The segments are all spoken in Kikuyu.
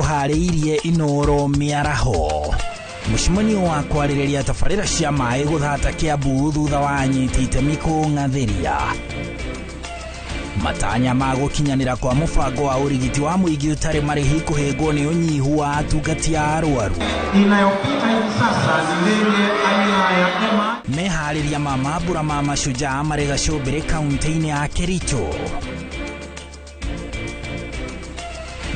Ũharĩirie Inooro mĩaraho mũcemanio wa kwarĩrĩria tabarĩra cia maĩ gũthata Kiambu thutha wa anyiti itemi kũng'athĩria matanya ma gũkinyanĩra kwa mũbango wa ũrigiti wa mũingĩ ũtarĩ marĩhi kũhĩngwo nĩ ũnyihu wa atungati a arwaru. Inayopita hivi sasa ni ndege aina ya MI. Meharĩria ma mambura ma mashujaa marĩ gacũmbĩrĩ kaunti-inĩ ya Kericho.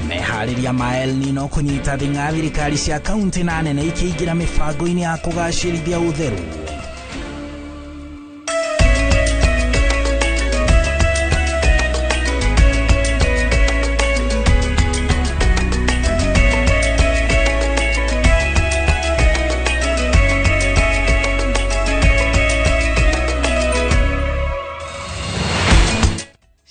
Meharĩria ma El Nino kũnyita thing'a thirikari cia kaunti na nene ikĩingĩra mĩbango-inĩ ya kũgacĩrithia ũtheru.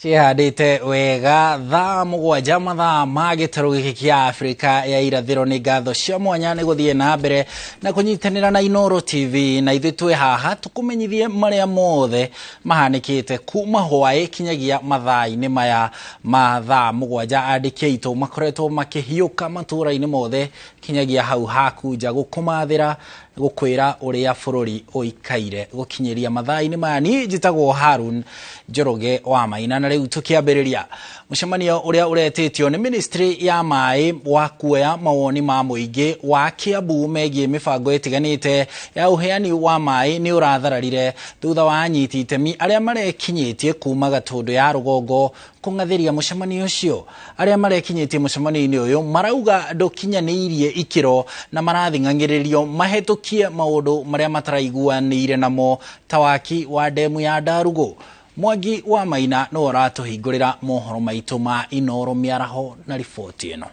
Ciĩhandĩte wega thaa 7 mathaa ma gĩtarũ gĩkĩ kĩa Afrika ya irathĩro. Nĩ ngatho cia mwanya nĩ gũthiĩ na mbere na kũnyitanĩra na Inooro TV, na ithuĩ twĩ haha tũkũmenyithie marĩa mothe mahanĩkĩte kuma hwaĩ kinyagia mathaa-inĩ maya ma thaa 7. Andĩki aitũ makoretwo makĩhiũka matũũra-inĩ mothe kinyagia hau haku nja gũkũmathĩra gũkwĩra ũrĩa bũrũri ũikaire gũkinyĩria mathaa-inĩ maya. Niĩ njĩtagwo Harun Njoroge wa Maina, na rĩu tũkĩambĩrĩria mũcemanio ũrĩa ũretĩtio nĩ ministry ya maĩ wa kuoya mawoni ma mũingĩ wa Kiambu megiĩ mĩbango ĩtiganĩte ya ũheani wa maĩ nĩ ũrathararire thutha wa anyiti itemi arĩa marekinyĩtie kuma Gatũndũ ya rũgongo kũng'athĩria mũcemanio ũcio. Arĩa marekinyĩtie mũcemanio-inĩ ũyũ marauga ndũkinyanĩirie ikĩro na marathing'ang'ĩrĩrio mahĩtũkie maũndũ marĩa mataraiguanĩire namo ta waki wa ndemu ya Ndarugu. Mwangi wa Maina nĩwe ũratũhingũrĩra mohoro maitũ ma Inooro mĩaraho na riboti ĩno.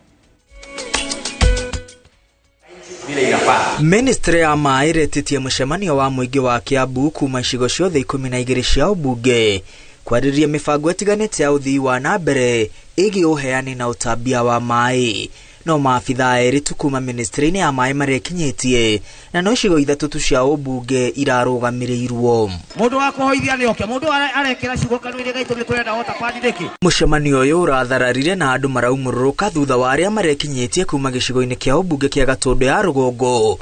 Ministry ya maĩ ĩretĩtie mũcemanio wa mũingĩ wa Kiambu kuma icigo ciothe 12 cia ũmbunge kwarĩrĩria mĩbango ĩtiganĩte ya ũthii wa na mbere ĩgiĩ ũheani na ũtambia wa maĩ. No maabithaa erĩ tu kuma ministry-inĩ ya maĩ marekinyĩtie na no icigo 3 tu cia ũmbunge irarũgamĩrĩirwo. Mũndũ wa kũhoithia nĩ oke, mũndũ arekĩra ciugo kanua-inĩ gaitũ nĩ tũrenda water pan nĩkĩ? Mũcemanio ũyũ ũrathararire na andũ maraumũrũrũka thutha wa arĩa marekinyĩtie kuma gĩcigo-inĩ kĩa ũmbunge kĩa Gatũndũ ya rũgongo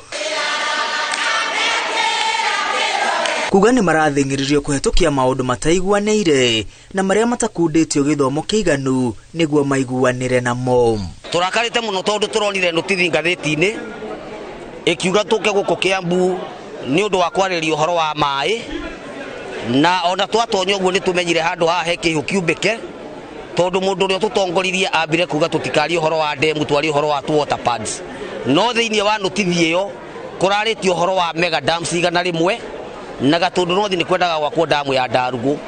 kuga nĩ marathing'ĩrĩrio kũhetũkia maũndũ mataiguanĩire na marĩa matakundĩtio gĩthomo kĩiganu nĩguo maiguanĩre namo. Tũrakarĩte mũno tondũ tũronire notithi ngathĩti-inĩ ĩkiuga tũke gũkũ Kiambu nĩ ũndũ wa kwarĩrĩria ũhoro wa maĩ, na ona twatonya ũguo nĩ tũmenyire handũ haha he kĩihũ kiumbĩke tondũ mũndũ ũrĩa tũtongoririe ambire kuga tũtikarie ũhoro wa ndemu, twarie ũhoro wa water pads. No thĩinĩ wa notithi ĩyo kũrarĩtio ũhoro wa mega dams 100 na Gatũndũ North nĩ kwendaga gwakwo damu ya Ndarugu.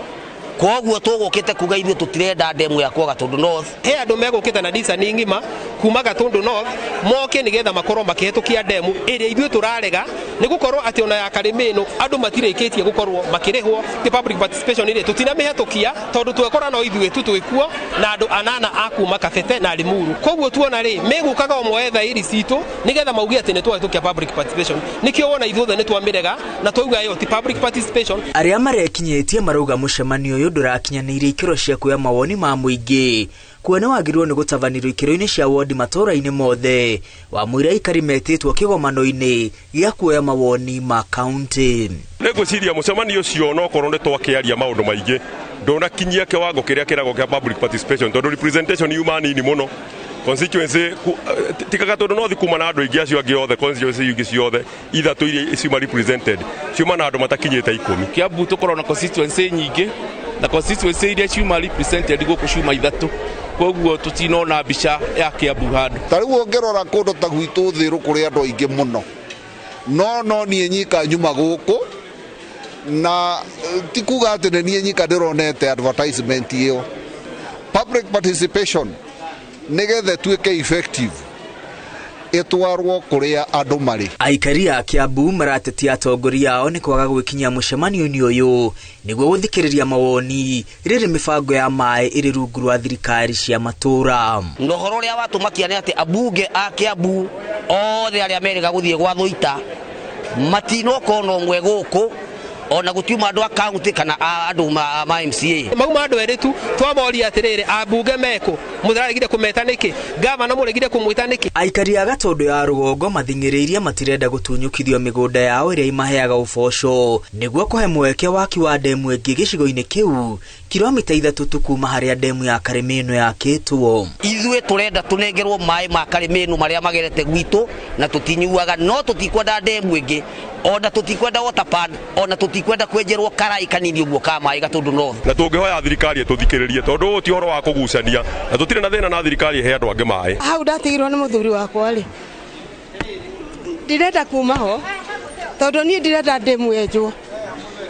Koguo tũgũkĩte kuga ithuĩ tũtirenda ndemu ya kwa Gatũndũ North. He andũ megũkĩte na ndicani ng'ima kuma Gatũndũ North moke nĩgetha makorwo makĩhetũkia ndemu ĩrĩa ithuĩ tũrarega, nĩ gũkorwo atĩ ona ya Karĩmĩnũ andũ matirĩkĩtie gũkorwo makĩrĩhwo nĩ public participation ĩrĩa tũtinamĩhetũkia tondũ twekora no ithuĩ tu twĩkuo na andũ anana a kuma Kabete na Limuru. Koguo tuona rĩ megũkaga o moe thairi citũ nĩgetha mauge atĩ nĩ twahĩtũkia public participation. Nĩkĩo wona ithuothe nĩ twamĩrega na twauga ĩyo ti public participation. Arĩa marekinyĩtie marauga mũcemanio ũyũ ndũrakinyanĩirie ikĩro cia kuoya mawoni ma mũingĩ kuona wagĩrĩirwo nĩ gũtabanĩrio ikĩro-inĩ cia wondi matũũra-inĩ mothe wa mũira aikari metĩtwo kĩgomano-inĩ gĩa kuoya mawoni ma kaunti. Nĩngwĩciria mũcemanio ũcio onokorwo nĩ twakĩaria maũndũ maingĩ ndũnakinyia kĩwango kĩrĩa kĩragwo kĩa public participation tondũ representation yuma nini mũno constituency tiga Gatũndũ North kuma na andũ aingĩ acio angĩ othe constituency ingĩ ciothe 3 iria ciuma represented ciuma na andũ matakinyĩte 10. Kiambu tũkoragwo na constituency nyingĩ na constituency iria ciuma represented gũkũ ciuma 3, koguo tũtinona mbica ya Kiambu handũ. Ta rĩu ũngĩrora kũndũ ta gwitũ Thĩrũ kũrĩ andũ aingĩ mũno, no niĩ nyika nyuma gũkũ na ti kuga atĩ nĩ niĩ nyika ndĩronete advertisement ĩyo. Public participation nĩgetha ĩtuĩke effective ĩtwarwo kũrĩa andũ marĩ. Aikari a Kiambu maratetia atongoria ao nĩ kwaga gwĩkinyia mũcemanio-inĩ ũyũ nĩguo gũthikĩrĩria mawoni rĩrĩ mĩbango ya maĩ ĩrĩ rungu rwa thirikari cia matũũra. Na ũhoro ũrĩa watũmakia nĩ atĩ ambunge a Kiambu othe arĩa merĩga gũthiĩ gwa Thũita matinoka ona ũmwe gũkũ, Ona gutiuma andu a county kana andu ma MCA. Mauma andu eri tu twamoria atiriri ambunge meku mutiraregire kumeta niki, gavana muregire kumwita niki. Aikari a Gatundu ya rũgongo mathing'ĩrĩirie matirenda gũtunyũkithio mĩgũnda yao ĩrĩa imaheaga ũboco nĩguo kũhe mweke waki wa ndemu ĩngĩ gĩcigo-inĩ kĩu kilomita 3 tu kuma harĩa ndemu ya Karĩmĩnũ yakĩtwo. Ithuĩ tũrenda tũnengerwo maĩ ma Karĩmĩnũ marĩa magerete gwitũ na tũtinyuaga, no tũtikwenda ndemu ĩngĩ, ona tũtikwenda water pan, ona tũtikwenda kwenjerwo karai kanini ũguo ka maĩ Gatundu North. Na tũngĩhoya thirikari ĩtũthikĩrĩrie tondũ ũyũ ti ũhoro wa kũgucania na tũtirĩ na thĩna na thirikari ĩhe andũ angĩ maĩ. Hau ndatigirwo nĩ mũthuri wakwa rĩ, ndirenda kuma ho tondũ niĩ ndirenda ndemu yenjwo,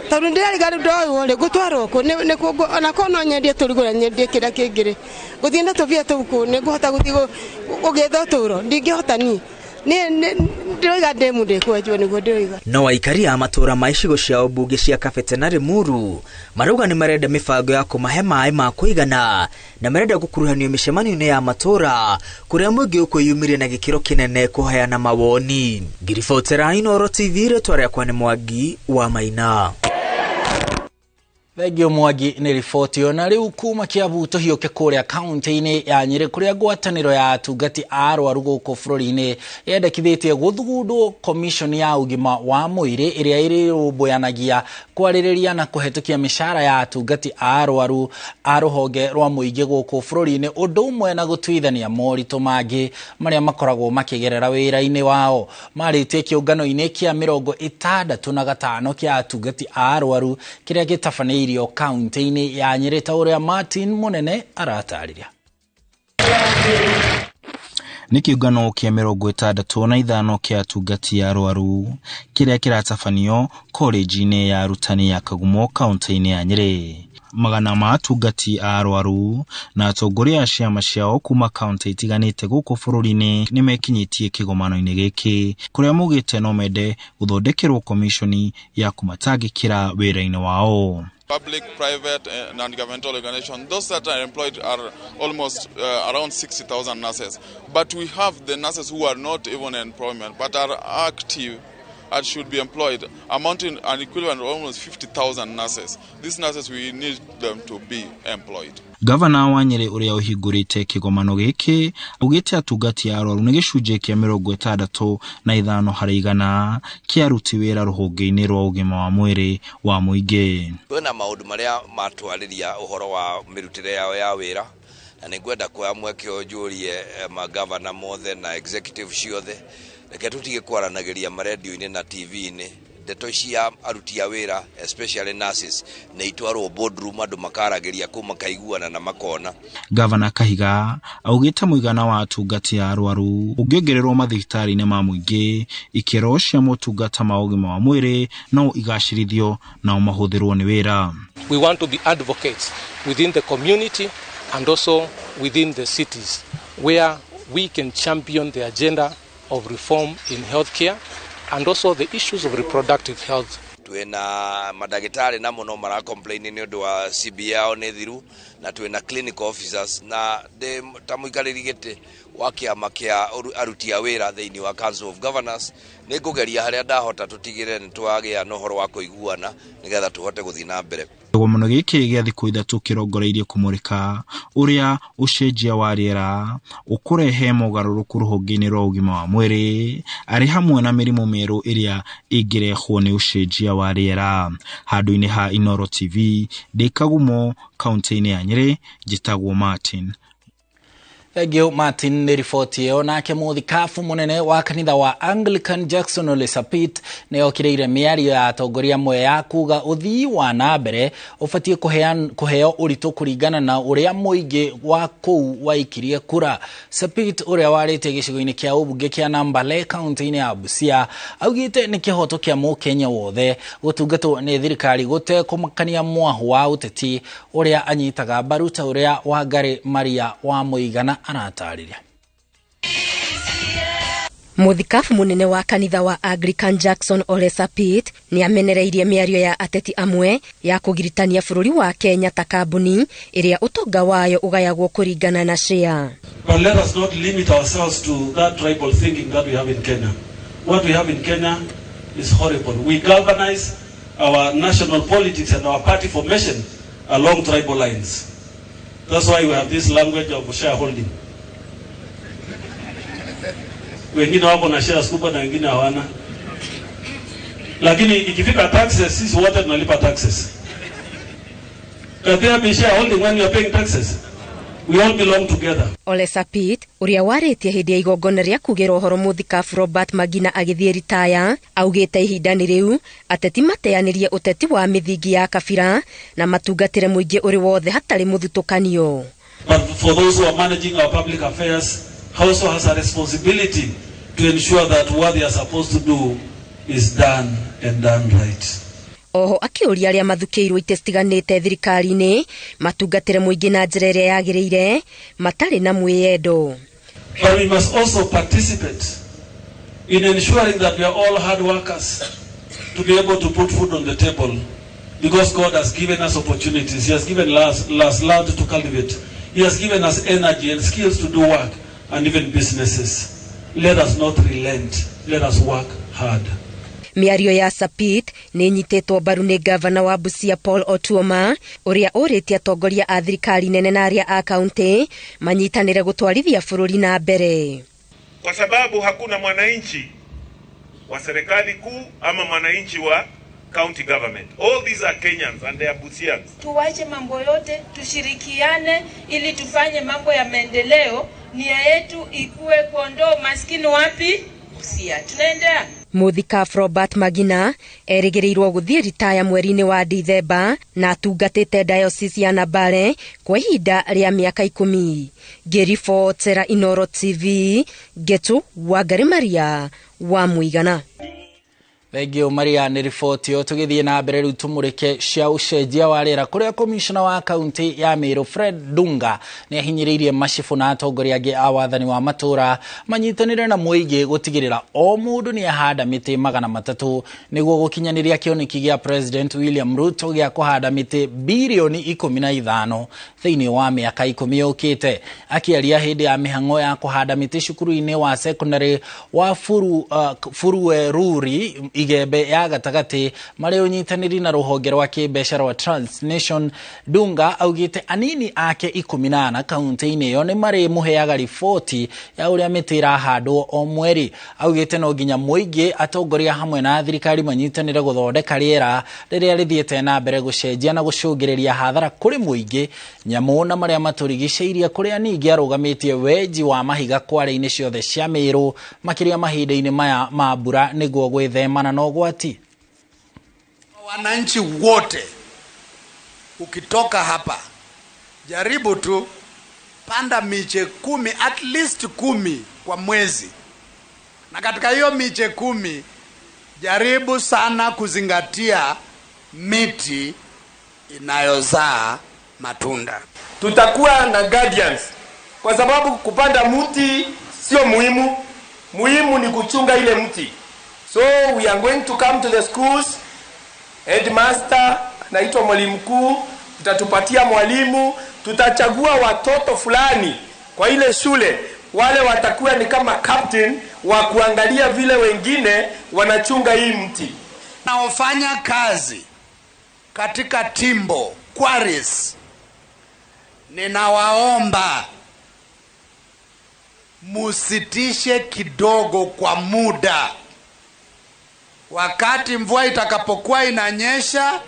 tondũ ndĩrariga rĩu ndoywo rĩ ngũtwarwo kũ nĩkuo, ona korwo no nyendie tũrigũra nyendie kĩrĩa kĩngĩ rĩ, gũthiĩ na tũbia tũu kũ nĩngũhota gũthiĩ gũgĩetha ũtũũro? Ndingĩhota niĩ. Ndĩroiga ndemu ndĩkwenjwo nĩguo ndĩroiga. No aikari a matũra ma icigo cia ũmbunge cia Kabete na Limuru marauga nĩ marenda mĩbango ya kũmahe maĩ ma kũigana na marenda gũkuruhanio mĩcemanio-inĩ ya matũra kũrĩa mũingĩ ũkwĩyumĩria na gĩkĩro kĩnene kũheana mawoni. Ngiribotera Inooro TV, rĩtwa rĩakwa nĩ Mwangi wa Maina. Thengio Mwangi nĩ riboti ĩyo. Na rĩu kuma Kiambu tũhiũke kũrĩa kaunti-inĩ ya Nyĩrĩ kũrĩa ngwatanĩro ya atungati a arwaru gũkũ bũrũri-inĩ yendekithĩtie gũthugundwo komishoni ya ũgima wa mwĩrĩ ĩrĩa ĩrũmbũyanagia kwarĩrĩria na kũhetũkia mĩcara ya atungati a arwaru a rũhonge rwa mũingĩ gũkũ bũrũri-inĩ, ũndũ ũmwe na gũtuithania moritũ mangĩ marĩa makoragwo makĩgerera wĩra-inĩ wao. Marĩtie kĩũngano-inĩ kĩa 65 kĩa atungati a arwaru kĩrĩa gĩtabanĩirio kaunti-inĩ ya Nyĩrĩ ta ũrĩa Martin Munene aratarĩria. Nĩ kĩũngano kĩa 65 kĩa atungati a arwaru kĩrĩa kĩratabanio korenji-inĩ ya arutani ya Kagumo kaunti-inĩ ya Nyĩrĩ. Magana ma atungati a arwaru na atongoria a ciama ciao kuma kaunti itiganĩte gũkũ bũrũri-inĩ nĩmekinyĩtie kĩgomano-inĩ gĩkĩ kũrĩa maugĩte no mende gũthondekerwo komishoni ya kũmatangĩkĩra wĩra-inĩ wao. Public, private, and non-governmental organizations, those that are employed are almost around 60,000 nurses. But we have the nurses who are not even in employment, but are active and should be employed, amounting an equivalent of almost 50,000 nurses. These nurses, we need them to be employed. Gavana wa Nyĩrĩ ũrĩa ũhingũrĩte kĩgomano gĩkĩ augĩte atungati a arwaru nĩ gĩcunjĩ kĩa 65 harĩ igana kĩa aruti wĩra rũhonge-inĩ rwa ũgima wa mwĩrĩ wa mũingĩ. Kwĩna maũndũ marĩa matwarĩria ũhoro wa mĩrutĩre yao ya wĩra, na nĩngwenda kuoya mweke ũyũ njũrie magavana mothe na executive ciothe, reke tũtige kwaranagĩria marendio-inĩ na TV-inĩ. Ndeto cia aruti a wĩra especially nurses nĩ itwarwo boardroom andũ makaragĩria kũu makaiguana na makona. Gavana Kahiga augĩte mũigana wa atungati a arwaru ũngĩongererwo mathibitarĩ-inĩ ma mũingĩ, ikĩro cia motungata ma ũgima wa mwĩrĩ no igacĩrithio nao mahũthĩrwo nĩ wĩra. We want to be advocates within the community and also within the cities where we can champion the agenda of reform in healthcare and also the issues of reproductive health. Twina madagitari na muno mara complain ni undu wa CBA yao ni thiru, na twina clinical officers na ndi ta muikariri giti wa kiama kia aruti a wira thiini wa Council of Governors ni ngugeria haria ndahota tutigire ni twagia na uhoro wa kuiguana nigetha tuhote guthii na mbere. Kĩgomano gĩkĩ gĩa thikũ 3 kĩrongoreirie kũmũrĩka ũrĩa ũcenjia wa rĩera ũkũrehe mogarũrũku rũhonge-inĩ rwa ũgima wa mwĩrĩ arĩ hamwe na mĩrimũ mĩerũ ĩrĩa ĩngĩrehwo nĩ ũcenjia wa rĩera. Handũ-inĩ ha Inooro TV ndĩ Kagumo kaunti-inĩ ya Nyĩrĩ, njĩtagwo Martin. Thengio Martin nĩ riboti ĩyo. Nake mũthikabu mũnene wa kanitha wa Anglican Jackson Ole Sapit nĩ okĩrĩire mĩario ya atongoria amwe ya kuga ũthii wa na mbere ũbatiĩ kũheo ũritũ kũringana na ũrĩa mũingĩ wa kũu waikirie kura. Sapit ũrĩa warĩtie gĩcigo-inĩ kĩa ũmbunge kĩa Nambale kaunti-inĩ ya Busia augĩte nĩ kĩhoto kĩa mũkenya wothe gũtungatwo nĩ thirikari gũtekũmakania mwahu wa ũteti ũrĩa anyitaga mbaru ta ũrĩa Wangari Maria wa Mũigana aratarĩria. Mũthikabu mũnene wa kanitha wa Anglican Jackson Ole Sapit nĩ amenereirie mĩario ya ateti amwe ya kũgiritania bũrũri wa Kenya ta kambuni ĩrĩa ũtonga wayo ũgayagwo kũringana na share. But let us not limit ourselves to that tribal thinking that we have in Kenya. What we have in Kenya is horrible. We galvanize our national politics and our party formation along tribal lines. That's why we have this language of shareholding. Wengine wako na shares kubwa na wengine hawana. Lakini ikifika taxes, sisi wote tunalipa taxes. Can there be shareholding when you are paying taxes? We all belong together. Ole Sapit ũrĩa warĩtie hĩndĩ ya igongona rĩa kugĩra ũhoro mũthikabu Robert Magina agĩthiĩ ritaya augĩte ihinda nĩ rĩu ateti mateanĩrie ũteti wa mĩthingi ya kabira na matungatĩre mũingĩ ũrĩ wothe hatarĩ mũthutũkanio. But for those who are managing our public affairs, also has a responsibility to ensure that what they are supposed to do is done and done right. Oho akĩũria arĩa mathukĩirwo itĩ citiganĩte thirikari-inĩ matungatĩre mũingĩ na njĩra ĩrĩa yagĩrĩire matarĩ na mwĩyendo. But we must also participate in ensuring that we are all hard workers to be able to put food on the table, because God has given us opportunities. He has given us land to cultivate. He has given us energy and skills to do work and even businesses. Let us not relent. Let us work hard. Mĩario ya Sapit nĩ ĩnyitĩtwo mbaru nĩ gavana wa Busia Paul Otuoma ũrĩa ũrĩtie atongoria a thirikari nene na arĩa a kaunti manyitanĩre gũtwarithia bũrũri na mbere. Kwa sababu hakuna mwananchi wa serikali kuu ama mwananchi wa county government. All these are Kenyans and they are Busians. Tuwache mambo yote, tushirikiane ili tufanye mambo ya maendeleo. Nia yetu ikuwe kuondoa umaskini wapi? Busia. Tunaendelea. Mũthikabu Robert Magina erĩgĩrĩirwo gũthiĩ ritaya mweri-inĩ wa Dithemba na atungatĩte diocese ya Nambale kwa ihinda rĩa mĩaka 10. Ngĩribotera Inoro TV, Ngetu Wangari Maria wa Mũigana. Thengio Maria nĩ riboti ĩyo. Tũgĩthiĩ na mbere rĩu tũmũrĩke cia ũcenjia wa rĩera kũrĩa komishona wa kaunti ya Meru Fred Dunga nĩ ahinyĩrĩirie macibũ na atongoria angĩ a wathani wa matũũra manyitanĩre na mũingĩ gũtigĩrĩra o mũndũ nĩ ahanda mĩtĩ 300 nĩguo gũkinyanĩria kĩoneki gĩa President William Ruto gĩa kũhanda mĩtĩ birioni 15 thĩinĩ wa mĩaka 10 yũkĩte. Akĩaria hĩndĩ ya mĩhang'o ya kũhanda mĩtĩ cukuru-inĩ wa secondary wa Furueruri Igembe ya gatagatĩ marĩ ũnyitanĩri na rũhonge rwa kĩmbeca rwa Transnation, Dunga augĩte anini ake 18 kaunti-inĩ ĩyo nĩ marĩmũheaga riboti ya ũrĩa mĩtĩ ĩrahandwo o mweri. Augĩte no nginya mũingĩ, atongoria hamwe na thirikari manyitanĩre gũthondeka rĩera rĩrĩa rĩthiĩte na mbere gũcenjia na gũcũngĩrĩria hathara kũrĩ mũingĩ, nyamũ na marĩa matũrigicĩirie, kũrĩa ningĩ arũgamĩtie wenji wa mahiga kware-inĩ ciothe cia Meru makĩria mahinda-inĩ maya ma mbura nĩguo gwĩthemana na ũgwati. Wananchi wote, ukitoka hapa jaribu tu panda miche 10, at least 10 kwa mwezi, na katika hiyo miche 10 jaribu sana kuzingatia miti inayozaa matunda. Tutakuwa na guardians, kwa sababu kupanda mti sio muhimu, muhimu ni kuchunga ile mti. So we are going to come to the schools. Headmaster naitwa mwalimu mkuu, tutatupatia mwalimu, tutachagua watoto fulani kwa ile shule, wale watakuwa ni kama captain wa kuangalia vile wengine wanachunga hii mti. Naofanya kazi katika timbo quarries, ninawaomba musitishe kidogo kwa muda. Wakati mvua itakapokuwa inanyesha,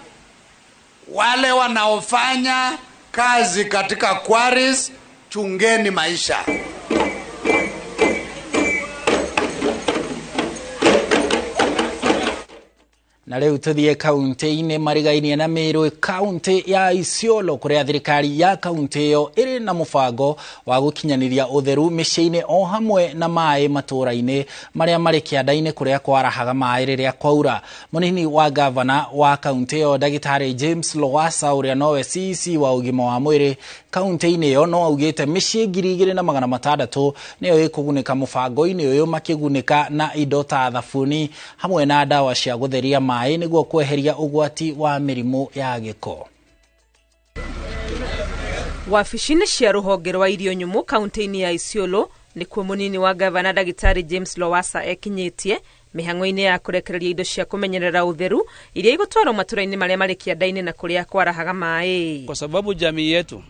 wale wanaofanya kazi katika quarries, chungeni maisha. Na rĩu tũthiĩ kaunti-inĩ marigainie na Meru, kaunti ya Isiolo, kũrĩa thirikari ya kaunti ĩyo ĩrĩ na mũbango wa gũkinyanĩria ũtheru mĩciĩ-inĩ o hamwe na maĩ matũũra-inĩ marĩa marĩ kĩanda-inĩ kũrĩa kwarahaga maĩ rĩrĩa kwaura. Mũnini wa gavana wa kaunti ĩyo Ndagĩtarĩ James Lowassa, ũrĩa nowe CEC wa ũgima wa mwĩrĩ kaunti-inĩ ĩyo, no augĩte mĩciĩ 2600 nĩyo ĩkũgunĩka mũbango-inĩ ũyũ, makĩgunĩka na indo ta thabuni hamwe na ndawa cia gũtheria maĩ nĩguo kweheria ũgwati wa mĩrimũ ya gĩko. Wabici-inĩ cia rũhonge rwa irio nyũmũ kaunti-inĩ ya Isiolo nĩkuo mũnini wa gavana Ndagĩtarĩ James Lowassa ekinyĩtie Mĩhang'o-inĩ ya kũrekereria indo cia kũmenyerera ũtheru iria igũtwarwo matũra-inĩ marĩa marĩ kĩanda-inĩ na kũrĩa kwarahaga maĩ. Kwa sababu jamii yetu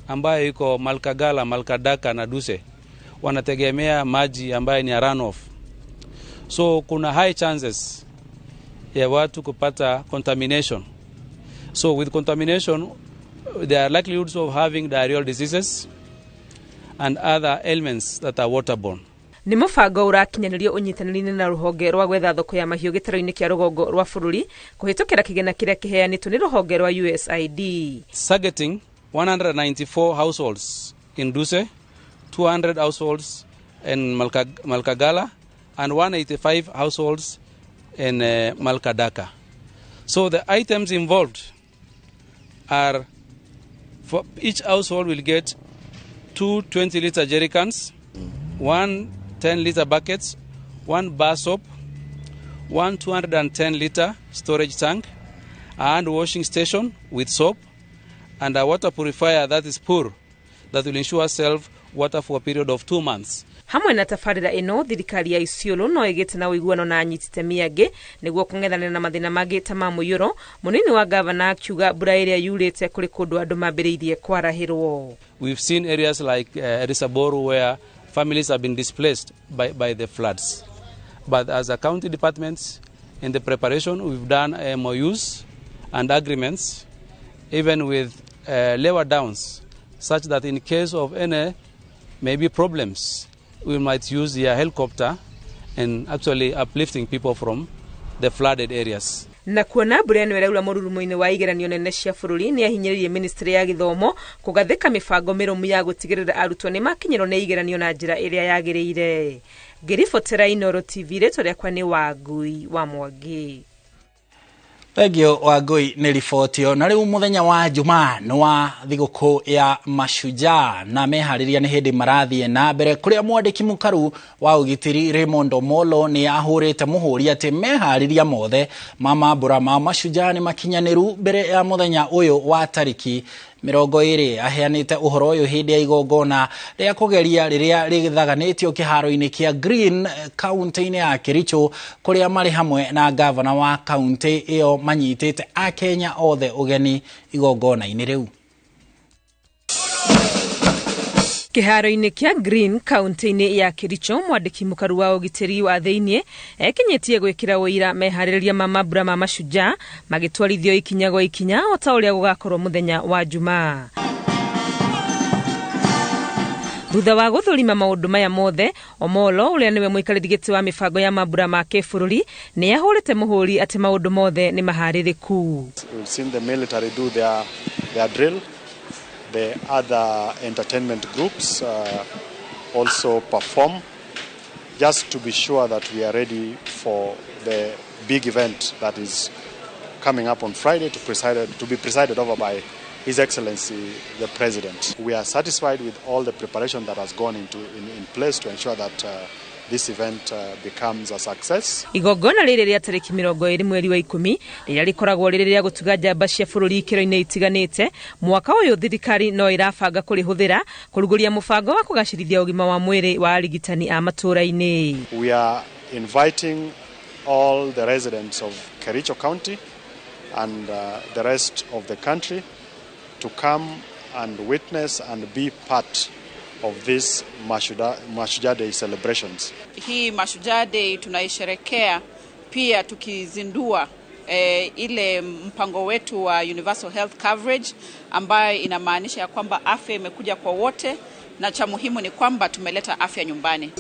ambayo iko Malkagala, Malkadaka na Duse wanategemea maji ambayo ni ya runoff. So kuna high chances ya watu kupata contamination. So with contamination there are likelihoods of having diarrheal diseases and other ailments that are waterborne. Nĩ mũbango ũrakinyanĩrio ũnyitanĩri-inĩ na rũhonge rwa gwetha thoko ya mahiũ gĩtarũ-inĩ kĩa rũgongo rwa bũrũri kũhĩtũkĩra kĩgĩna kĩrĩa kĩheanĩtwo nĩ rũhonge rwa USAID. Targeting 194 households in Duse, 200 households in Malkagala and 185 households in Malkadaka. So the items involved are, for each household will get 2 20-liter jerrycans, 1 10-liter buckets, 1 bar soap, 1 210-liter storage tank, a hand washing station with soap, and a water purifier that is pure, that will ensure self water for a period of 2 months. Hamwe na tabarĩra ĩno, thirikari ya Isiolo no ĩgĩte na ũiguano na anyiti itemi angĩ nĩguo kũng'ethanĩra na mathĩna mangĩ ta ma mũiyũro. Mũnini wa gavana akiuga mbura ĩrĩa yurĩte kũrĩ kũndũ andũ mambĩrĩirie kwarahĩrwo. We've seen areas like Erisaboru where families have been displaced by the floods. But as a county department, in the preparation, we've done MOUs and agreements, even with lower downs, such that in case of any maybe problems, we might use the helicopter in actually uplifting people from the flooded areas. Na kuona mbura ĩno ĩraura mũrurumo-inĩ wa igeranio nene cia bũrũri, nĩ ahinyĩrĩirie ministry ya gĩthomo kũgathĩka mĩbango mĩrũmu ya gũtigĩrĩra arutwo nĩ makinyĩrwo nĩ igeranio na njĩra ĩrĩa yagĩrĩire. Ngĩribotera Inooro TV, rĩtwa rĩakwa nĩ Wangui wa Mwangi. Thengio Wangui nĩ riboti ĩyo. Na rĩu mũthenya wa Jumaa nĩ wa thigũkũ ya Mashujaa na meharĩria nĩ hĩndĩ marathiĩ na mbere, kũrĩa mwandĩki mũkaru wa ũgitĩri Raymond Omolo nĩ ahũrĩte mũhũri atĩ meharĩria mothe ma mambũra ma Mashujaa nĩ makinyanĩru mbere ya mũthenya ũyũ wa tarĩki 20. Aheanĩte ũhoro ũyũ hĩndĩ ya igongona rĩa kũgeria rĩrĩa rĩthaganĩtio kĩharo-inĩ kĩa Green kaunti-inĩ ya Kericho, kũrĩa marĩ hamwe na gavana wa kaunti ĩyo manyitĩte akenya othe ũgeni igongona-inĩ rĩu. Kĩharo-inĩ kĩa Green kaunti-inĩ ya Kericho, mwandĩki mũkaru wa ũgitĩri wa thĩiniĩ ekinyĩtie gwĩkĩra ũira meharĩrĩria ma mambura ma Mashujaa magĩtwarithio ikinya gwa ikinya o ta ũrĩa gũgakorwo mũthenya wa Jumaa. Thutha wa gũthũrima maũndũ maya mothe, Omolo ũrĩa nĩwe mũikarĩri gĩtĩ wa mĩbango ya mambura ma kĩbũrũri nĩ ahũrĩte mũhũri atĩ maũndũ mothe nĩ maharĩrĩku. We've seen the military do their drill. The other entertainment groups also perform, just to be sure that we are ready for the big event that is coming up on Friday to be presided over by His Excellency the President. We are satisfied with all the preparation that has gone in place to ensure that this event becomes a success. Igongona rĩrĩ rĩa tarĩki 20 mweri wa 10 rĩrĩa rĩkoragwo rĩrĩ rĩa gũtuga njamba cia bũrũri ikĩro-inĩ itiganĩte, mwaka ũyũ thirikari no ĩrabanga kũrĩhũthĩra kũrugũria mũbango wa kũgacĩrithia ũgima wa mwĩrĩ wa arigitani a matũũra-inĩ. We are inviting all the residents of Kericho County and the rest of the country to come and witness and be part of this Mashujaa Day celebrations. Hii Mashujaa Day tunaisherekea pia tukizindua ile mpango wetu wa Universal Health Coverage, ambayo inamaanisha kwamba afya imekuja kwa wote, na cha muhimu ni kwamba tumeleta afya nyumbani.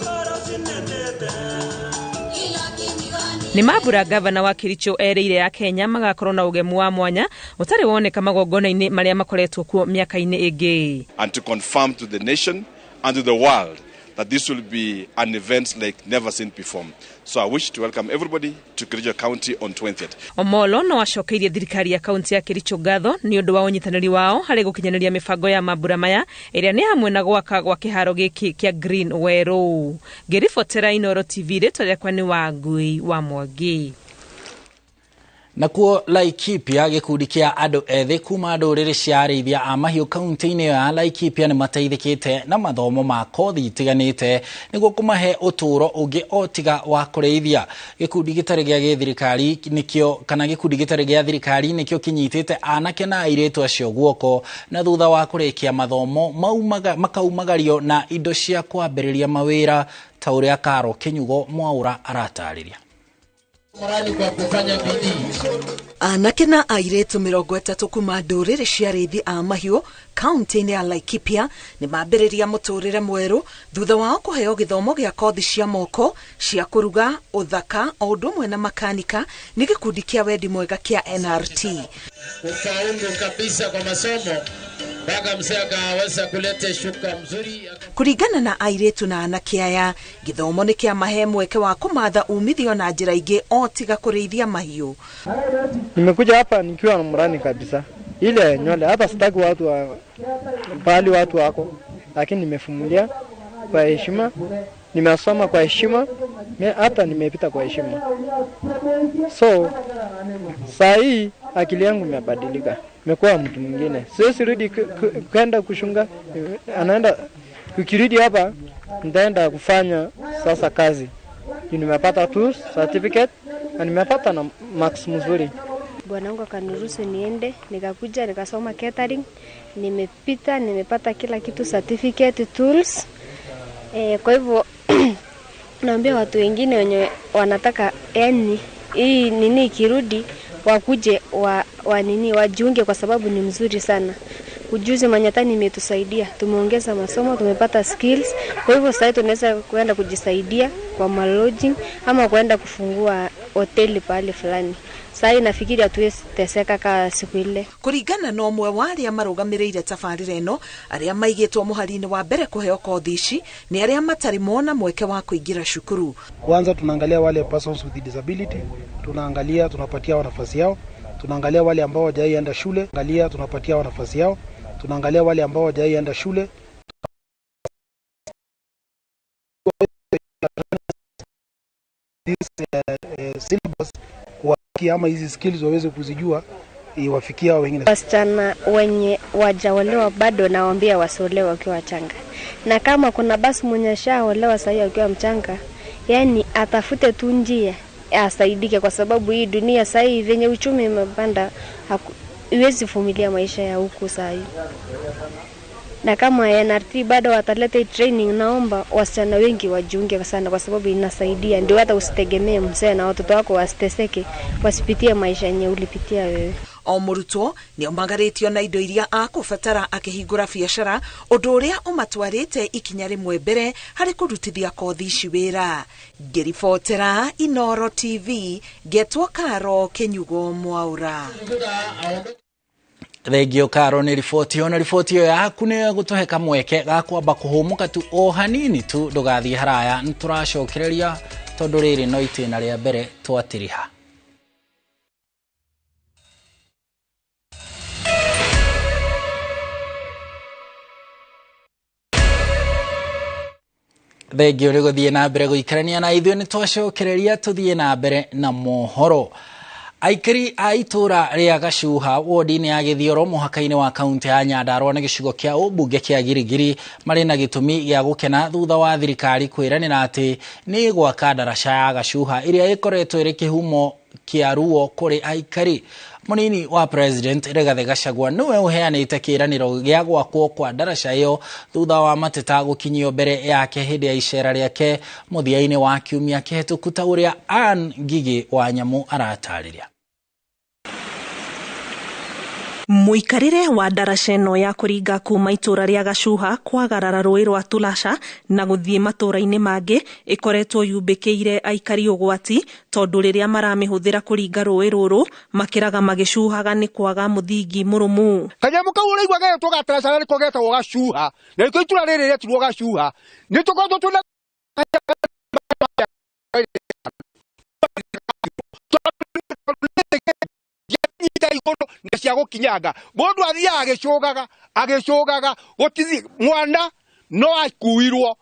Nĩ mambura gavana wa Kericho erĩire ya Kenya magakorwo na ũgemu wa mwanya ũtarĩ woneka magongona-inĩ marĩa makoretwo kuo mĩaka-inĩ ĩngĩ. And to confirm to the nation and to the world that this will be an event like never seen before. So I wish to welcome everybody to Kericho County on 20th. Omolo no acokeirie thirikari ya kaunti ya Kericho ngatho nĩ ũndũ wa ũnyitanĩri wao harĩ gũkinyanĩria mĩbango ya mambura maya ĩrĩa nĩ hamwe na gwaka gwa kĩharo gĩkĩ kĩa Green Werũ. Ngĩribotera Inooro TV, rĩtwa rĩakwa nĩ Wangui wa Mwangi. Nakuo Laikipia gĩkundi kĩa andũ ethĩ kuma ndũrĩrĩ cia arĩithia a mahiũ kaunti-inĩ ya Laikipia nĩ mateithĩkĩte na mathomo ma kothi itiganĩte nĩguo kũmahe ũtũũro ũngĩ o tiga wa kũrĩithia. Gĩkundi gĩtarĩ gĩa gĩthirikari nĩkĩo kana gĩkundi gĩtarĩ gĩa thirikari nĩkĩo kĩnyitĩte anake na airĩtu acio guoko na thutha wa kũrĩkia mathomo makaumagario na indo cia kwambĩrĩria mawĩra ta ũrĩa Karo Kĩnyugo Mwaũra aratarĩria. Anake na airĩtu 30 kuma ndũrĩrĩ cia arĩithi a mahiũ kaunti-inĩ ya Laikipia nĩ mambĩrĩria mũtũrĩre mwerũ thutha wao kũheo gĩthomo gĩa kothi cia moko cia kũruga, ũthaka o ũndũ ũmwe na makanika nĩ gĩkundi kĩa wendi mwega kĩa NRT. Ufaulu kabisa kwa masomo mpaka mzee akaweza kuleta shuka mzuri. Kũringana na airĩtu na anake aya, gĩthomo nĩ kĩamahe mweke wa kũmatha umithio na njĩra ingĩ o tiga kũrĩithia mahiũ. Nimekuja hapa nikiwa na mrani kabisa, ile nywele hata sitaki watu wa pali watu wako, lakini nimefumilia kwa heshima, nimesoma kwa heshima, hata nimepita kwa heshima. So saa hii akili yangu imebadilika, nimekuwa mtu mwingine. Siwezi rudi kwenda kushunga, anaenda ukirudi hapa nitaenda kufanya sasa kazi. Nimepata tu certificate na nimepata na marks mzuri. Bwana wangu akaniruhusu niende, nikakuja nikasoma catering, nimepita, nimepata kila kitu, certificate, tools. Kwa hivyo naambia watu wengine wenye wanataka yani hii nini ikirudi wakuje wa nini wajiunge, kwa sababu ni mzuri sana. Ujuzi manyatani imetusaidia, tumeongeza masomo, tumepata skills. Kwa hivyo sasa tunaweza kuenda kujisaidia kwa malodging ama kuenda kufungua hoteli pale fulani. Sasa nafikiri hatuwezi teseka ka siku ile. Kũringana na ũmwe wa arĩa marũgamĩrĩire tabarĩra ĩno, arĩa maigĩtwo mũhari-inĩ wa mbere kũheo kothi ici nĩ arĩa matarĩ mona mweke wa kũingĩra cukuru. Kwanza tunaangalia wale persons with disability, tunaangalia tunapatia wao nafasi yao, tunaangalia wale ambao hawajaienda shule, angalia tunapatia wao nafasi yao, tunaangalia wale ambao hawajaienda shule. This syllabus kwa ama hizi skills waweze kuzijua iwafikia wengine. Wasichana wenye wajaolewa bado nawaambia wasiolewe wakiwa wachanga. Na kama kuna basi mwenye ashaolewa sasa akiwa mchanga, yani atafute tu njia asaidike, kwa sababu hii dunia sasa hivi venye uchumi umepanda huwezi vumilia maisha ya huku sasa hivi. Na kama NRT bado wataleta training, naomba wasichana wengi wajiunge sana, kwa sababu inasaidia. Ndio hata usitegemee mzee na watoto wako wasiteseke, wasipitie maisha yenye ulipitia wewe. O mũrutwo nĩ omagarĩtio na indo iria akũbatara akĩhingũra biacara, ũndũ ũrĩa ũmatwarĩte ikinya rĩmwe mbere harĩ kũrutithia kothi ici wĩra. Ngĩribotera Inoro TV, ngetwo Karo Kĩnyugo Mwaũra. Thengio Karo nĩ riboti ĩyo, na riboti ĩyo yaku nĩ gũtũhe kamweke ga kwamba kũhũmũka tu o hanini tu, ndũgathiĩ haraya, nĩ tũracokereria tondũ rĩrĩ no itĩna rĩa mbere twatiriha. Thengio nĩ gũthiĩ na mbere gũikarania na ithuĩ, nĩ twacokereria tũthiĩ na mbere na mohoro. Aikari a itũra rĩa Gacuha wodi-inĩ ya Gĩthioro mũhaka-inĩ wa kaunti ya Nyandarua na gĩcigo kĩa ũmbunge kĩa Girigiri marĩ na gĩtũmi gĩa gũkena thutha wa thirikari kwĩranĩra atĩ nĩ gwaka ndaraca ya Gacuha ĩrĩa ĩkoretwo ĩrĩ kĩhumo kĩa ruo kũrĩ aikari. Mũnini wa President Rigathi Gachagua nĩwe ũheanĩte kĩĩranĩro gĩa gwakwo kwa ndaraca ĩyo thutha wa mateta gũkinyio mbere yake hĩndĩ ya icera rĩake mũthia-inĩ wa kiumia kĩhetũku, ta ũrĩa Ann Ngigĩ wa Nyamũ aratarĩria. Mũikarĩre wa ndaraca ĩno ya kũringa kuma itũra rĩa Gacuha kwagarara rũĩ rwa Tũlaca na gũthiĩ matũra-inĩ mangĩ ĩkoretwo yumbĩkĩire aikari ũgwati, tondũ rĩrĩa maramĩhũthĩra kũringa rũĩ rũrũ makĩraga magĩcuhaga nĩ kwaga mũthingi mũrũmu. Kanyamũ kau ũraigua getwo gataraca nĩko getagwo Gacuha, na nĩkĩo itũra rĩrĩ rĩetirwo Gacuha. Nĩ tũkoretwo twĩna na cia gũkinyanga, mũndũ athiaga agĩcũgaga agĩcũgaga, gũtithi mwana no akuirwo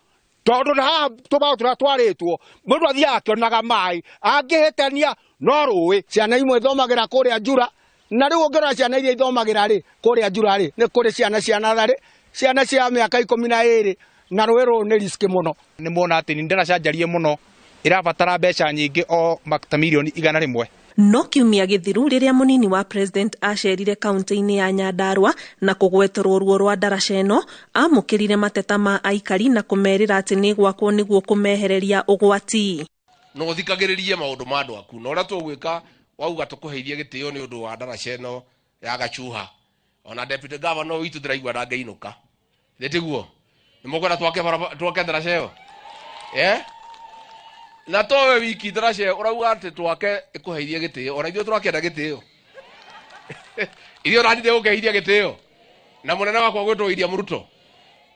Tondu na haha tũbaũ tũrĩa twarĩtwo mũndũ athiaga akĩonaga maĩ angĩhĩtania no rũĩ. Ciana imwe ithomagĩra kũrĩa Njura, na rĩu ũngĩrora ciana iria ithomagĩra rĩ kũrĩa Njura rĩ nĩ kũrĩ ciana cia natharĩ, ciana cia mĩaka 12, na rũĩ rũrũ nĩ risk mũno. Nĩ muona atĩ nĩ ndaraca njarie mũno ĩrabatara mbeca nyingĩ o ta mirioni 100. No kiumia gĩthiru rĩrĩa mũnini wa president acerire kaunti-inĩ ya Nyandarua na kũgweterwo ruo rwa ndaraca ĩno, amũkĩrire mateta ma aikari na kũmerĩra atĩ nĩ gwakwo nĩguo kũmehereria ũgwati. No ũthikagĩrĩrie maũndũ ma andũ aku, na ũrĩa tũgwĩka wauga tũkũheithie gĩtĩo nĩ ũndũ wa ndaraca ĩno ya Gachuha. Ona deputy governor witũ ndĩraigua ndangĩinũka. Nĩ tiguo? Nĩ mũkwenda twake ndaraca ĩyo? Na towe wiki ndaraca ĩyo ũrauga atĩ twake ĩkũheithie gĩtĩo, ona ithuĩ tũrakĩenda gĩtĩo. Ithuĩ ũrathiĩ gũkĩheithia gĩtĩo. Na mũnene wakwa gwĩtwo William Ruto.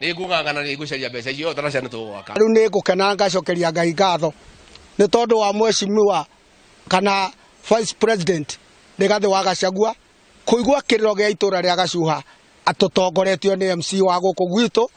Nĩ ngũng'ang'ana nĩ ngũcaria mbeca icio ndaraca nĩ tũgwaka. Rĩu nĩ ngũkena ngacokeria Ngai ngatho nĩ tondũ wa mheshimiwa kana vice president Rigathi wa Gachagua kũigua kĩrĩro gĩa itũra rĩa Gacuha atũtongoretio nĩ MC wa gũkũ gwitũ,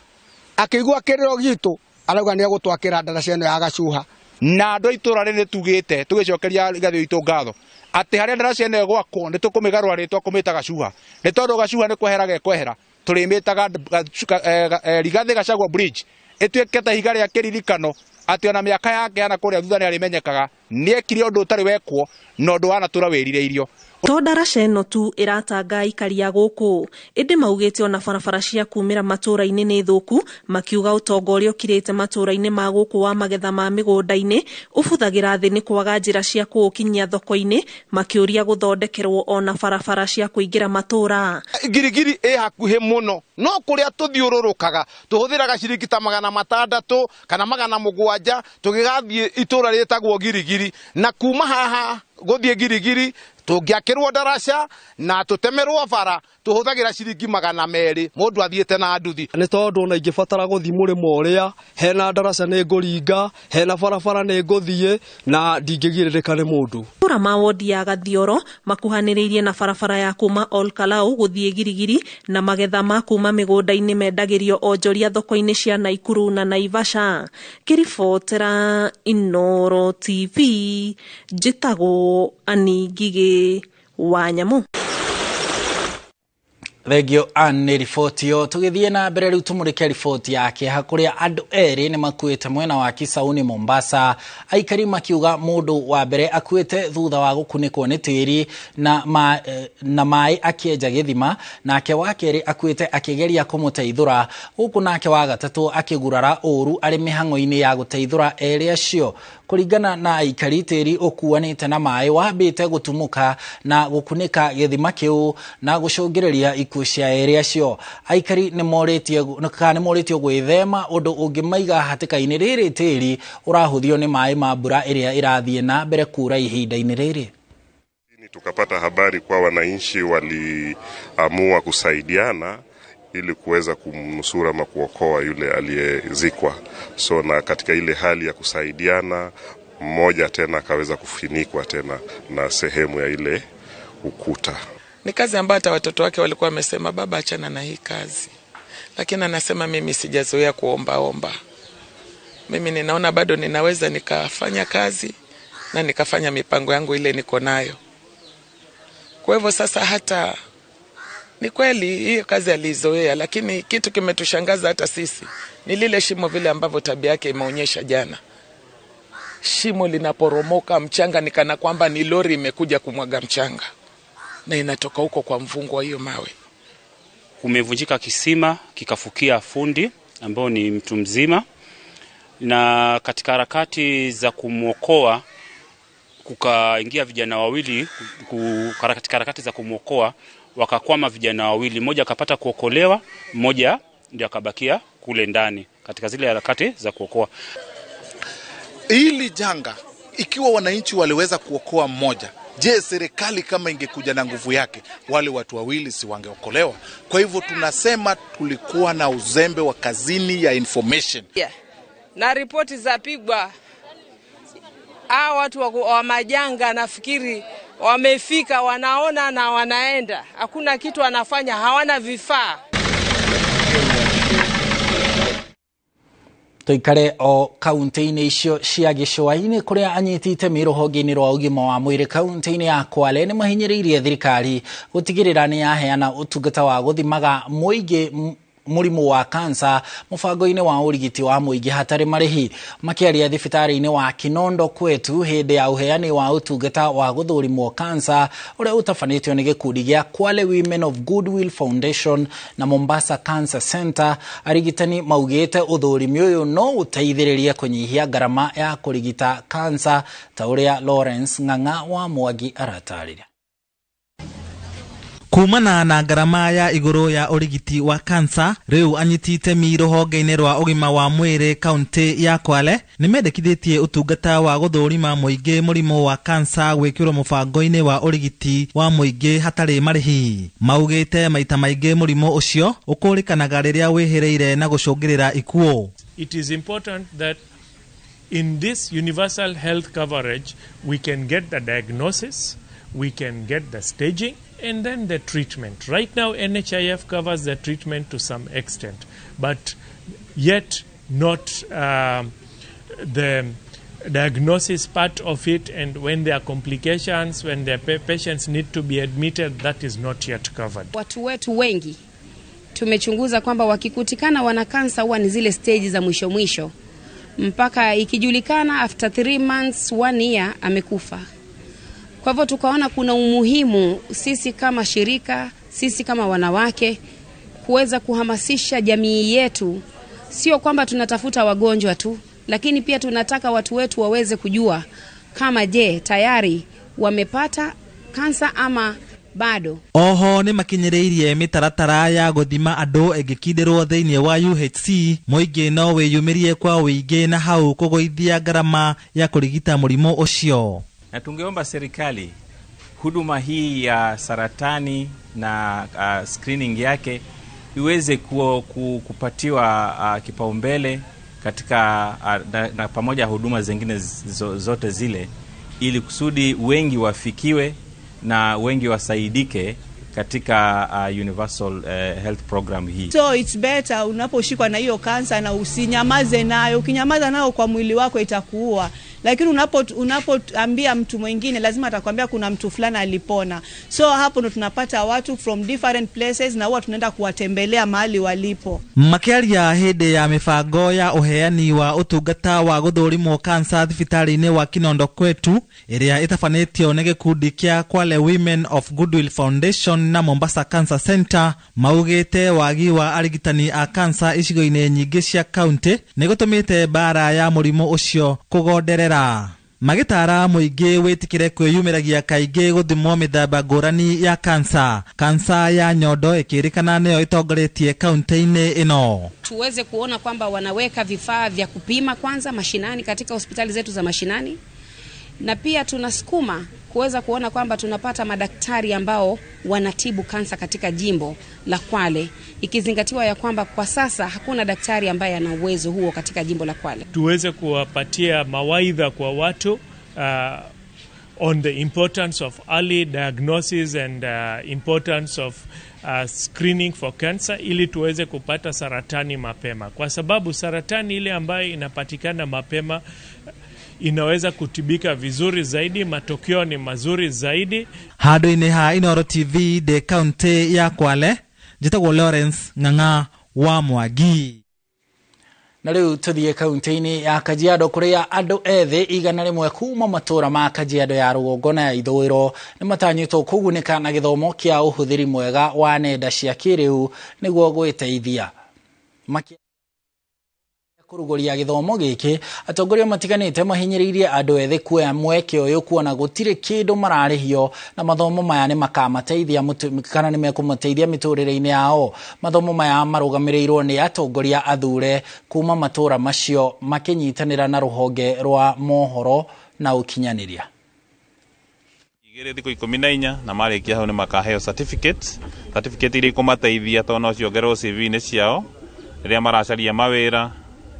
akĩigua kĩrĩro gitũ arauga nĩ egũtwakĩra ndaraca ĩno ya Gacuha. Na andũ a itũra rĩrĩ tugĩte tũgĩcokeria Rigathi witũ ngatho atĩ harĩa ndaraca ĩno ĩgwakwo nĩ tũkũmĩgarũra rĩtwa kũmĩta Gacuha, nĩ tondũ Gacuha nĩ kwehera gekwehera, tũrĩmĩtaga Rigathi Gachagua Bridge ĩtuĩke ta ihiga rĩa kĩririkano atĩ ona mĩaka yake yana kũrĩa thutha nĩ arĩmenyekaga nĩ ekire ũndũ ũtarĩ wekwo na ũndũ wanatũra wĩrirĩirio. To ndaraca ĩno tu ĩratanga aikari a gũkũ, ĩndĩ maugĩte ona barabara cia kumĩra matũra-inĩ nĩ thũku, makiuga ũtonga ũrĩa ũkirĩte matũra-inĩ ma gũkũ wa magetha ma mĩgũnda-inĩ ũbuthagĩra thĩ nĩ kwaga njĩra cia kũũkinyia thoko-inĩ, makĩũria gũthondekerwo ona barabara cia kũingĩra matũra. Ngirigiri ĩ hakuhĩ mũno, no kũrĩa tũthiũrũrũkaga tũhũthĩraga ciringi ta 600 kana 700 tũgĩgathiĩ itũra rĩtagwo Girigiri, na kuma haha gũthiĩ Girigiri tũngĩakĩrwo ndaraca na tũtemerwo bara tũhũthagĩra ciringi 200 mũndũ athiĩte na nduthi. Nĩ tondũ ona ingĩbatara gũthiĩ mũrĩmo ũrĩa hena ndaraca nĩ ngũringa, hena barabara nĩ ngũthiĩ na ndingĩgirĩrĩka nĩ mũndũ. Matũra ma wodi ya Gathioro makuhanĩrĩirie na barabara ya kuma Ol Kalou gũthiĩ Girigiri, na magetha ma kuma mĩgũnda-inĩ mendagĩrio onjoria thoko-inĩ cia Naikuru na Naivasha. Ngĩribotera Inooro TV, njĩtagwo Annie Ngigĩ wa Nyamu. Thengio Ann nĩ riboti ĩyo. Tũgĩthiĩ na mbere rĩu tũmũrĩke riboti ya kĩeha kũrĩa andũ erĩ nĩ makuĩte mwena wa Kisauni Mombasa, aikari makiuga mũndũ wa mbere akuĩte thutha wa gũkunĩkwo nĩ tĩri na maĩ akĩenja gĩthima, nake wa kerĩ akuĩte akĩgeria kũmũteithũra, gũkũ nake wa gatatũ akĩgurara ũru arĩ mĩhang'o-inĩ ya gũteithũra erĩ acio. Kũringana na aikari, tĩri ũkuanĩte na maĩ wambĩte gũtumũka na gũkunĩka gĩthima kĩu na gũcũngĩrĩria ikuũ cia erĩ acio. Aikari nĩ morĩtio gwĩthema ũndũ ũngĩmaiga hatĩka-inĩ rĩrĩ tĩri ũrahũthio nĩ maĩ ma mbura ĩrĩa ĩrathiĩ na mbere kura ihinda-inĩ rĩrĩ. Tukapata habari kwa wananchi waliamua kusaidiana ili kuweza kumnusura ama kuokoa yule aliyezikwa. So na katika ile hali ya kusaidiana, mmoja tena akaweza kufunikwa tena na sehemu ya ile ukuta. Ni kazi ambayo hata watoto wake walikuwa wamesema baba achana na hii kazi. Lakini anasema mimi sijazoea kuomba omba. Mimi ninaona bado ninaweza nikafanya kazi na nikafanya mipango yangu ile niko nayo. Kwa hivyo sasa hata ni kweli hiyo kazi alizoea, lakini kitu kimetushangaza hata sisi ni lile shimo vile ambavyo tabia yake imeonyesha jana. Shimo linaporomoka mchanga ni kana kwamba ni lori imekuja kumwaga mchanga na inatoka huko kwa mvungu wa hiyo mawe. Kumevunjika kisima kikafukia fundi ambao ni mtu mzima, na katika harakati za kumwokoa kukaingia vijana wawili, katika harakati za kumwokoa wakakwama vijana wawili, mmoja akapata kuokolewa, mmoja ndio akabakia kule ndani katika zile harakati za kuokoa. Hili janga, ikiwa wananchi waliweza kuokoa mmoja, je, serikali kama ingekuja na nguvu yake, wale watu wawili si wangeokolewa? Kwa hivyo tunasema tulikuwa na uzembe wa kazini ya information. Yeah. Na ripoti za pigwa, hao watu wa majanga nafikiri wamefika, wanaona na wanaenda. Hakuna kitu wanafanya, hawana vifaa. Tuikare o kaunti-inĩ icio cia gĩcũa-inĩ kũrĩa anyiti itemi rũhonge-inĩ rwa ũgima wa mwĩrĩ kaunti-inĩ ya Kwale nĩ mahinyĩrĩirie thirikari gũtigĩrĩra nĩ yaheana ũtungata wa gũthimaga mũingĩ mũrimũ wa kansa mũbango-inĩ wa ũrigiti wa mũingĩ hatarĩ marĩhi. Makĩaria thibitarĩ-inĩ wa Kinondo Kwetu hĩndĩ ya ũheani wa ũtungata wa gũthũrimwo kansa ũrĩa ũtabanĩtio nĩ gĩkundi gĩa Kwale Women of Goodwill Foundation na Mombasa Cancer Center, arigitani maugĩte ũthũrimi ũyũ no ũteithĩrĩrie kũnyihia ngarama ya kũrigita kansa ta ũrĩa Lawrence Ng'ang'a wa Mwangi aratarĩria. Kumana na ngarama ya igũrũ ya ũrigiti wa kansa, rĩu anyiti itemi rũhonge-inĩ rwa ũgima wa mwĩrĩ kaunti ya Kwale nĩ mendekithĩtie ũtungata wa gũthũrima mũingĩ mũrimũ wa kansa gwĩkĩrwo mũbango-inĩ wa ũrigiti wa mũingĩ hatarĩ marĩhi. Maugĩte maita maingĩ mũrimũ ũcio ũkũrĩkanaga rĩrĩa wĩhĩrĩire na gũcũngĩrĩra ikuũ. It is important that in this universal health coverage we can get the diagnosis, we can get the staging and then the treatment. Right now NHIF covers the treatment to some extent, but yet not the diagnosis part of it, and when there are complications, when the patients need to be admitted, that is not yet covered. Watu wetu wengi tumechunguza kwamba wakikutikana wana kansa huwa ni zile stage za mwisho mwisho, mpaka ikijulikana after 3 months 1 year amekufa. Kwa hivyo tukaona kuna umuhimu sisi kama shirika, sisi kama wanawake kuweza kuhamasisha jamii yetu. Sio kwamba tunatafuta wagonjwa tu, lakini pia tunataka watu wetu waweze kujua kama je tayari wamepata kansa ama bado. Oho nĩ makinyĩrĩirie mĩtaratara ya gũthima andũ ĩngĩkindĩrwo thĩinĩ wa UHC mũingĩ no wĩyumĩrie kwa ũingĩ na hau kũgũithia ngarama ya kũrigita mũrimũ ũcio. Na tungeomba serikali huduma hii ya saratani na screening yake iweze kupatiwa kipaumbele katika na pamoja huduma zingine zote zile, ili kusudi wengi wafikiwe na wengi wasaidike katika universal health program hii. So it's better unaposhikwa na hiyo kansa na usinyamaze nayo. Ukinyamaza nayo kwa mwili wako itakuua. Lakini unapoambia mtu mwingine lazima atakwambia kuna mtu fulani alipona. So hapo ndo tunapata watu from different places na huwa tunaenda kuwatembelea mahali walipo. Makiaria hĩndĩ ya mĩbango ya ũheani wa ũtungata wa gũthũrimwo kansa thibitarĩ-inĩ wa Kinondo Kwetu ĩrĩa ĩtabanĩtio nĩ gĩkundi kĩa Kwale Women of Goodwill Foundation na Mombasa Cancer Center, maugĩte wagi wa arigitani a kansa icigo-inĩ nyingĩ cia kaunti nĩ gũtũmĩte mbara ya mũrimũ ũcio kũgonderera. Magĩtara mũingĩ wĩtĩkĩre kwĩyumĩragia kaingĩ gũthimwo mĩthemba ngũrani ya kansa. Kansa ya nyondo ĩkĩrĩkana nĩyo ĩtongoretie kaunti-inĩ ĩno. Tuweze kuona kwamba wanaweka vifaa vya kupima kwanza mashinani katika hospitali zetu za mashinani, na pia tunasukuma kuweza kuona kwamba tunapata madaktari ambao wanatibu kansa katika jimbo la Kwale, ikizingatiwa ya kwamba kwa sasa hakuna daktari ambaye ana uwezo huo katika jimbo la Kwale. Tuweze kuwapatia mawaidha kwa watu on the importance of early diagnosis and importance of screening for cancer, ili tuweze kupata saratani mapema, kwa sababu saratani ile ambayo inapatikana mapema inaweza kutibika vizuri zaidi, matokeo ni mazuri zaidi. Handũ-inĩ ha Inooro TV ndĩ kaunti ya Kwale, njĩtagwo Lawrence Ng'ang'a wa Mwangi. Na rĩu tũthiĩ kaunti-inĩ ya Kajiado kũrĩa andũ ethĩ 100 kuma matũũra ma Kajiado ya rũgongo na ya ithũĩro nĩ matanyĩtwo kũgunĩka na gĩthomo kĩa ũhũthĩri mwega wa nenda cia kĩrĩu nĩguo gwĩteithia. Kũrugũria gĩthomo gĩkĩ, atongoria matiganĩte mahinyĩrĩirie andũ ethĩ kuoya mweke ũyũ kuona gũtirĩ kĩndũ mararĩhio na mathomo maya nĩ makamateithia kana nĩ mekũmateithia mĩtũrĩre-inĩ yao. Mathomo maya marũgamĩrĩirwo nĩ atongoria athure kuma matũũra macio makĩnyitanĩra na rũhonge rwa mohoro na ũkinyanĩria. Igĩrĩ thikũ 14 na marĩkia hau nĩ makaheo certificate iria ikũmateithia tondũ no ciongererwo CV-inĩ ciao rĩrĩa maracaria mawĩra,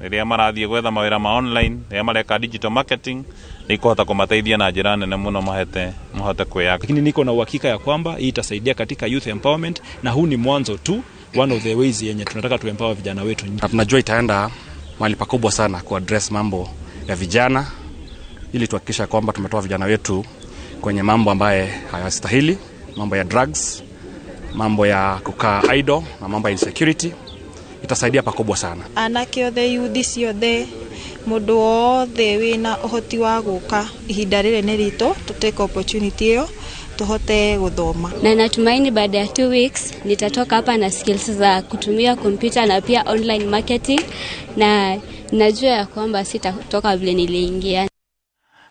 rĩrĩa marathiĩ gwetha mawĩra ma online, rĩrĩa mareka digital marketing, nĩ ikũhota kũmateithia na njĩra nene mũno mahote kwĩyaka. Lakini niko na uhakika ya kwamba hii itasaidia katika youth empowerment, na huu ni mwanzo tu, one of the ways yenye tunataka tu empower vijana wetu. Na tunajua itaenda mahali pakubwa sana kuaddress mambo ya vijana ili tuhakikisha kwamba tumetoa vijana wetu kwenye mambo ambaye hayastahili, mambo ya drugs, mambo ya kukaa idle na mambo ya insecurity. Itasaidia pakubwa sana. Anake othe, yuthi ciothe, mundu wothe wina uhoti wa guka ihinda rĩrĩ nĩ ritũ to take opportunity ĩyo tuhote guthoma. Na natumaini baada ya 2 weeks nitatoka hapa na skills za kutumia kompyuta na pia online marketing, na najua ya kwamba sitatoka vile niliingia.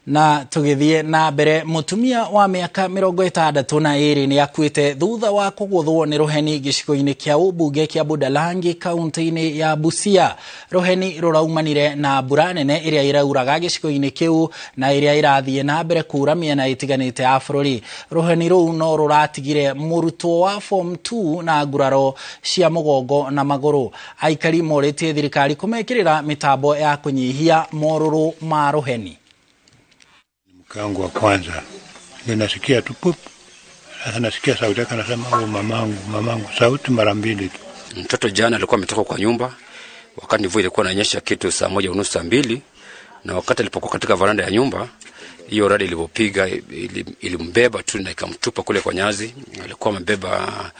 Na tugithie na mbere, mutumia wa miaka 62 ni akuite thutha wa kuguthwo ni ruheni gicigo-ini kia ubunge kia Budalangi kaunti-ini ya Busia. Ruheni ruraumanire na mbura nene iria irauraga gicigo-ini kiu na iria irathie na mbere kura miena itiganite ya bururi. Ruheni ruu no ruratigire murutwo wa form 2 na nguraro cia mugongo na maguru. Aikari moritie thirikari kumekirira mitambo ya kunyihia moruru ma ruheni. Mke wangu wa kwanza ninasikia tu pup, sasa nasikia sauti yake anasema, oh, mamangu, mamangu, sauti mara mbili tu. Mtoto jana alikuwa ametoka kwa nyumba wakati mvua ilikuwa inanyesha kitu saa 1:30 saa 2, na wakati alipokuwa katika varanda ya nyumba hiyo radi ilipopiga ilimbeba tu na ikamtupa kule kwa nyazi. Alikuwa amebeba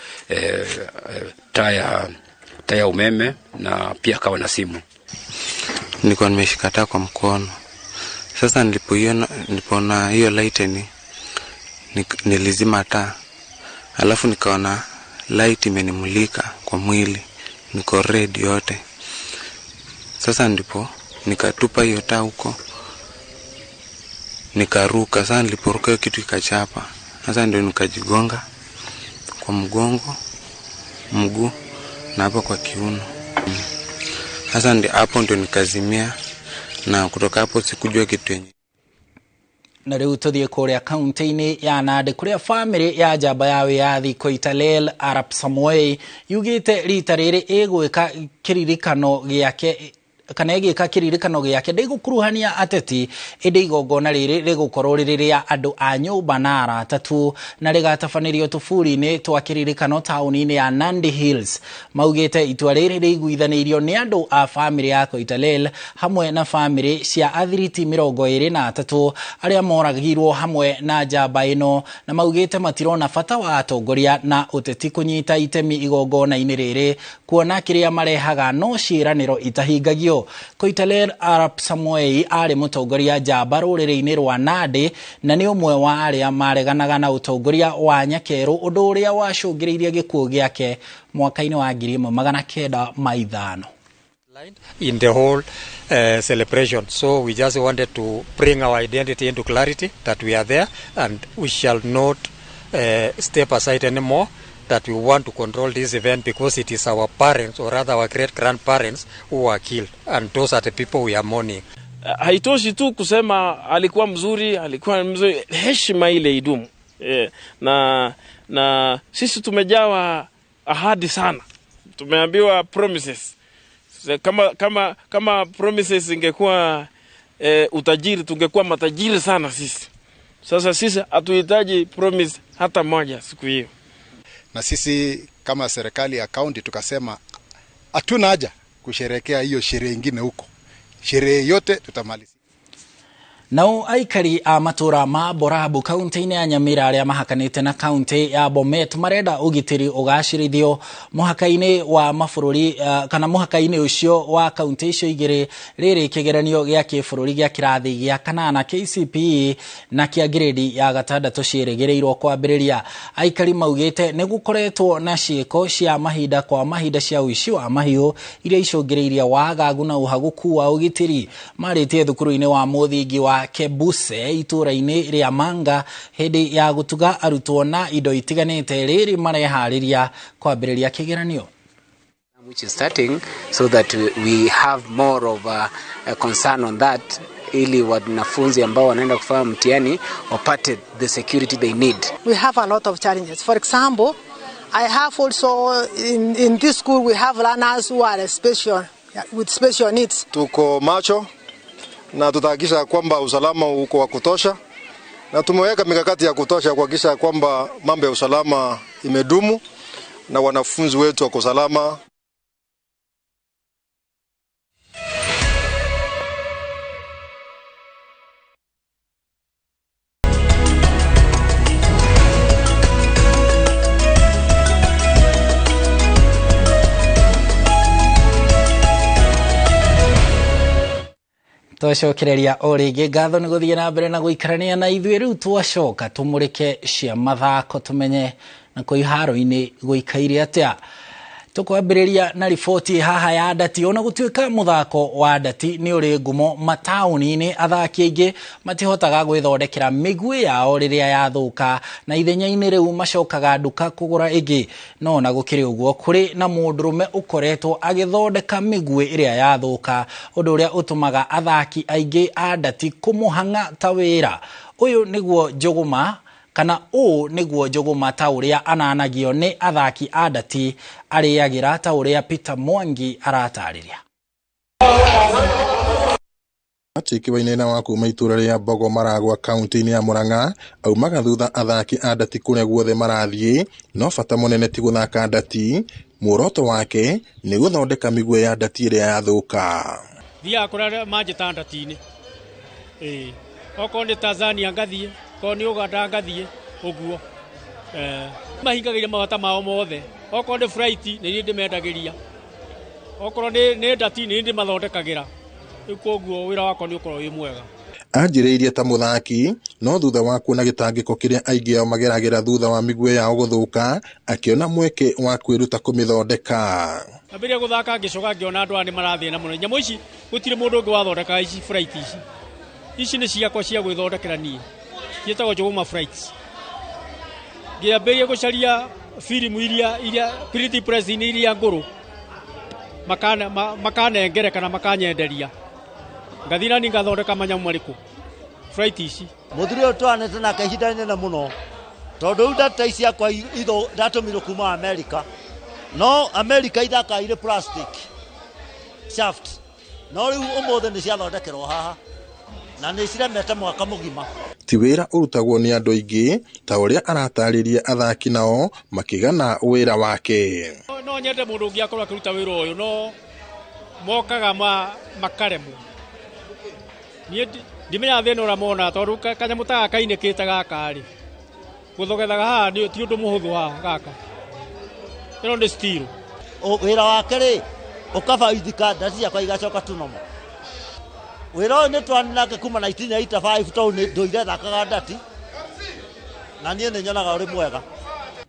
taya umeme na pia akawa na simu. Nilikuwa nimeshika taa kwa mkono. Sasa nilipoona hiyo light nilizima taa. Alafu nikaona light imenimulika kwa mwili, niko red yote. Sasa ndipo nikatupa hiyo taa huko, nikaruka. Sasa niliporuka hiyo kitu ikachapa. Sasa ndio nikajigonga kwa mgongo, mguu na hapo kwa kiuno. Sasa ndio hapo ndio nikazimia, na kutoka hapo sikujua kitu yenye. Na riu tuthie kuria kaunti-ini ya Nandi kuria family ya njamba ya wiyathi Koitalel Arap Samoei yugite rita riri igwika kiririkano giake kana ĩgĩka kĩririkano gĩake ndĩgũkuruhania ateti, ĩndĩ igongona rĩrĩ rĩgũkorwo rĩrĩ rĩa andũ a nyũmba na arata tu na rĩgatabanĩrio tũburi-inĩ twa kĩririkano taũni-inĩ ya Nandi Hills. Maugĩte itua rĩrĩ rĩiguithanĩirio nĩ andũ a famĩlĩ ya Koitalel hamwe na famĩlĩ cia athiriti 23 arĩa moragirwo hamwe na njamba ĩno, na maugĩte matirona bata wa atongoria na ũteti kũnyita itemi igongona-inĩ rĩrĩ kuona kĩrĩa marehaga no ciĩranĩro itahingagio. Koitalel Arap Samoei arĩ mũtongoria njamba rũrĩrĩ-inĩ rwa Nandi na nĩ ũmwe wa arĩa mareganaga na ũtongoria wa Nyakerũ, ũndũ ũrĩa wacũngĩrĩirie gĩkuũ gĩake mwaka-inĩ wa 1905. In the whole celebration, so we just wanted to bring our identity into clarity that we are there and we shall not step aside anymore, that we want to control this event because it is our parents, or rather our great-grandparents, who were killed, and those are the people we are mourning. Haitoshi tu kusema alikuwa mzuri, heshima ile idumu. Na sisi tumejawa ahadi sana, tumeambiwa promises. Kama promises ingekuwa utajiri, tungekuwa matajiri sana sisi. Sasa sisi hatuhitaji promise hata moja siku hiyo. Na sisi kama serikali ya county tukasema hatuna haja kusherehekea hiyo sherehe nyingine huko. Sherehe yote tutamaliza. Nao aikari a matura ma Borabu kaunti-inĩ ya Nyamira arĩa mahakanĩte na kaunti ya Bomet marenda ũgitĩri ũgacĩrithio mũhaka-inĩ wa mabũrũri kana mũhaka-inĩ ũcio wa kaunti icio igĩrĩ rĩrĩ kĩgeranio gĩa kĩbũrũri gĩa kĩrathi gĩa kanana KCPE na kĩa grade ya gatandatũ ciĩrĩgĩrĩirwo kwambĩrĩria. Aikari maugĩte nĩ gũkoretwo na ciĩko cia mahinda kwa mahinda cia ũici wa mahiũ iria icũngĩrĩirie wagagu na ũhagũku wa ũgitĩri. Marĩtie thukuru-inĩ wa mũthingi wa Kebuse itũra-inĩ rĩa Manga hĩndĩ ya gũtuga arutwo na indo itiganĩte rĩrĩ mareharĩria kwambĩrĩria kĩgeranio. Which is starting, so that we have more of a concern on that, ili wanafunzi ambao wanaenda kufanya mtihani wapate the security they need. We have a lot of challenges. For example, I have also in this school we have learners who are special, with special needs. Tuko macho na tutahakikisha kwamba usalama uko wa kutosha, na tumeweka mikakati ya kutosha kuhakikisha kwamba mambo ya usalama imedumu na wanafunzi wetu wako salama. Twacokereria o rĩngĩ ngatho nĩ gũthiĩ na mbere na gũikarania na ithuĩ. Rĩu twacoka tũmũrĩke cia mathako tũmenye na kũ iharo-inĩ gũikaire atĩa. Tũkwambĩrĩria na riboti haha ya ndati. Ona gũtuĩka mũthako wa ndati nĩ ũrĩ ngumo mataũni-inĩ, athaki aingĩ matihotaga gwĩthondekera mĩguĩ yao rĩrĩa yathũka, na ithenya-inĩ rĩu macokaga nduka kũgũra ĩngĩ. No ona gũkĩrĩ ũguo, kũrĩ na mũndũrũme ũkoretwo agĩthondeka mĩguĩ ĩrĩa yathũka, ũndũ ũrĩa ũtũmaga athaki aingĩ a ndati kũmũhang'a ta wĩra. Ũyũ nĩguo Njũgũma, kana ũũ nĩguo Njũgũma ta ũrĩa ananagio nĩ athaki a ndati arĩagĩra, ta ũrĩa Peter Mwangi aratarĩria. Patrick Wainaina wa kuma itũra rĩa Mbogo Maragwa kaunti-inĩ ya Murang'a aumaga thutha athaki a ndati kũrĩa guothe marathiĩ, no bata mũnene ti gũthaka ndati, muoroto wake nĩ gũthondeka mĩguĩ ya ndati ĩrĩa yathũka. Thiaga kũrĩa manjĩta ndati-inĩ, ĩĩ, okorwo nĩ Tanzania ngathiĩ, okorwo nĩ Uganda ngathiĩ, ũguo. Mahingagĩria mabata mao mothe, okorwo nĩ flight nĩ niĩ ndĩmendagĩria, okorwo nĩ ndati nĩ niĩ ndĩmathondekagĩra. Rĩu koguo wĩra wakwa nĩ ũkorwo wĩ mwega. Anjĩrĩirie ta mũthaki, no thutha wa kuona gĩtangĩko kĩrĩa aingĩ ao mageragĩra thutha wa mĩguĩ yao gũthũka, akĩona mweke wa kwĩruta kũmĩthondeka. Ambĩrĩria gũthaka ngĩcoka ngĩona andũ aya nĩ marathĩna mũno. Nyamũ ici gũtirĩ mũndũ ũngĩ wathondekaga ici flight ici. Ici nĩ ciakwa cia gwĩthondekera niĩ, ciĩtagwo Njũgũma flights. Ngĩambĩrĩria gũcaria filimu iria printing press-inĩ iria ngũrũ, makanengere kana makanyenderia. Ngathiĩ na niĩ ngathondeka manyamũ marĩkũ flight ici. Mũthuri ũyũ twanĩte nake ihinda inene mũno, tondũ rĩu ndata ici ciakwa ndatũmirwo kuma America, no America ithakaga irĩ plastic shaft, no rĩu ũmũthĩ nĩ ciathondekerwo haha na nĩ ciremete mwaka mũgima. Ti wĩra ũrutagwo nĩ andũ aingĩ ta ũrĩa aratarĩria athaki nao makĩgana wĩra wake. No nyende mũndũ ũngĩ akorwo akĩruta wĩra ũyũ, no mokaga makaremwo. Niĩ ndimenyaga thĩna ũrĩa monaga, tondũ kanyamũ ta gaka kainĩkĩte gaka rĩ, gũthogethaga haha nĩ ti ũndũ mũhũthũ haha gaka. Ĩno nĩ steel. Wĩra wake rĩ, ũkaba ithika ndati ciakwa igacoka tunomo. Wĩra ũyũ nĩ twanake kuma 1985 tondũ nĩ ndũire thakaga ndati, na niĩ nĩ nyonaga ũrĩ mwega.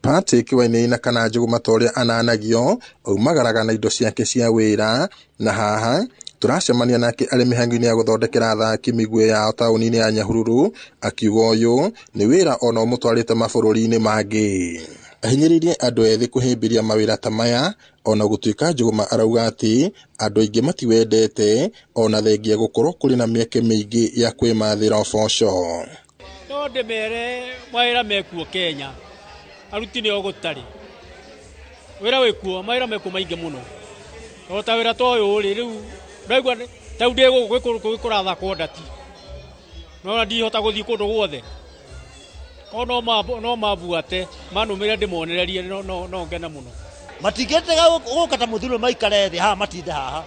Patrick Wainaina kana Njũgũma ta ũrĩa ananagio aumagaraga na indo ciake cia wĩra, na haha tũracemania nake arĩ mĩhang'o-inĩ ya gũthondekera athaki mĩguĩ yao taũni-inĩ ya Nyahururu, akiuga ũyũ nĩ wĩra ona ũmũtwarĩte mabũrũri-inĩ mangĩ. Ahinyĩrĩirie andũ ethĩ kũhĩmbĩria mawĩra ta maya, ona gũtuĩka Njũgũma arauga atĩ andũ aingĩ matiwendete, ona thengia gũkorwo kũrĩ na mĩeke mĩingĩ ya kwĩmathĩra ũboco. No ndĩmere mawĩra mekuo Kenya, aruti nĩo gũtarĩ. Wĩra wĩkuo, mawĩra mekuo maingĩ mũno. O ta wĩra ta ũyũ rĩ, rĩu ndaigua ta rĩu ndĩ gũkũ gwĩ kũrathakwo ndati, no ndihota gũthiĩ kũndũ guothe. Korwo no mabuate manũmĩre ndĩmonererie, no ngene mũno. Matingĩtiga gũka ta mũthuri maikare thĩ haha, matinde haha.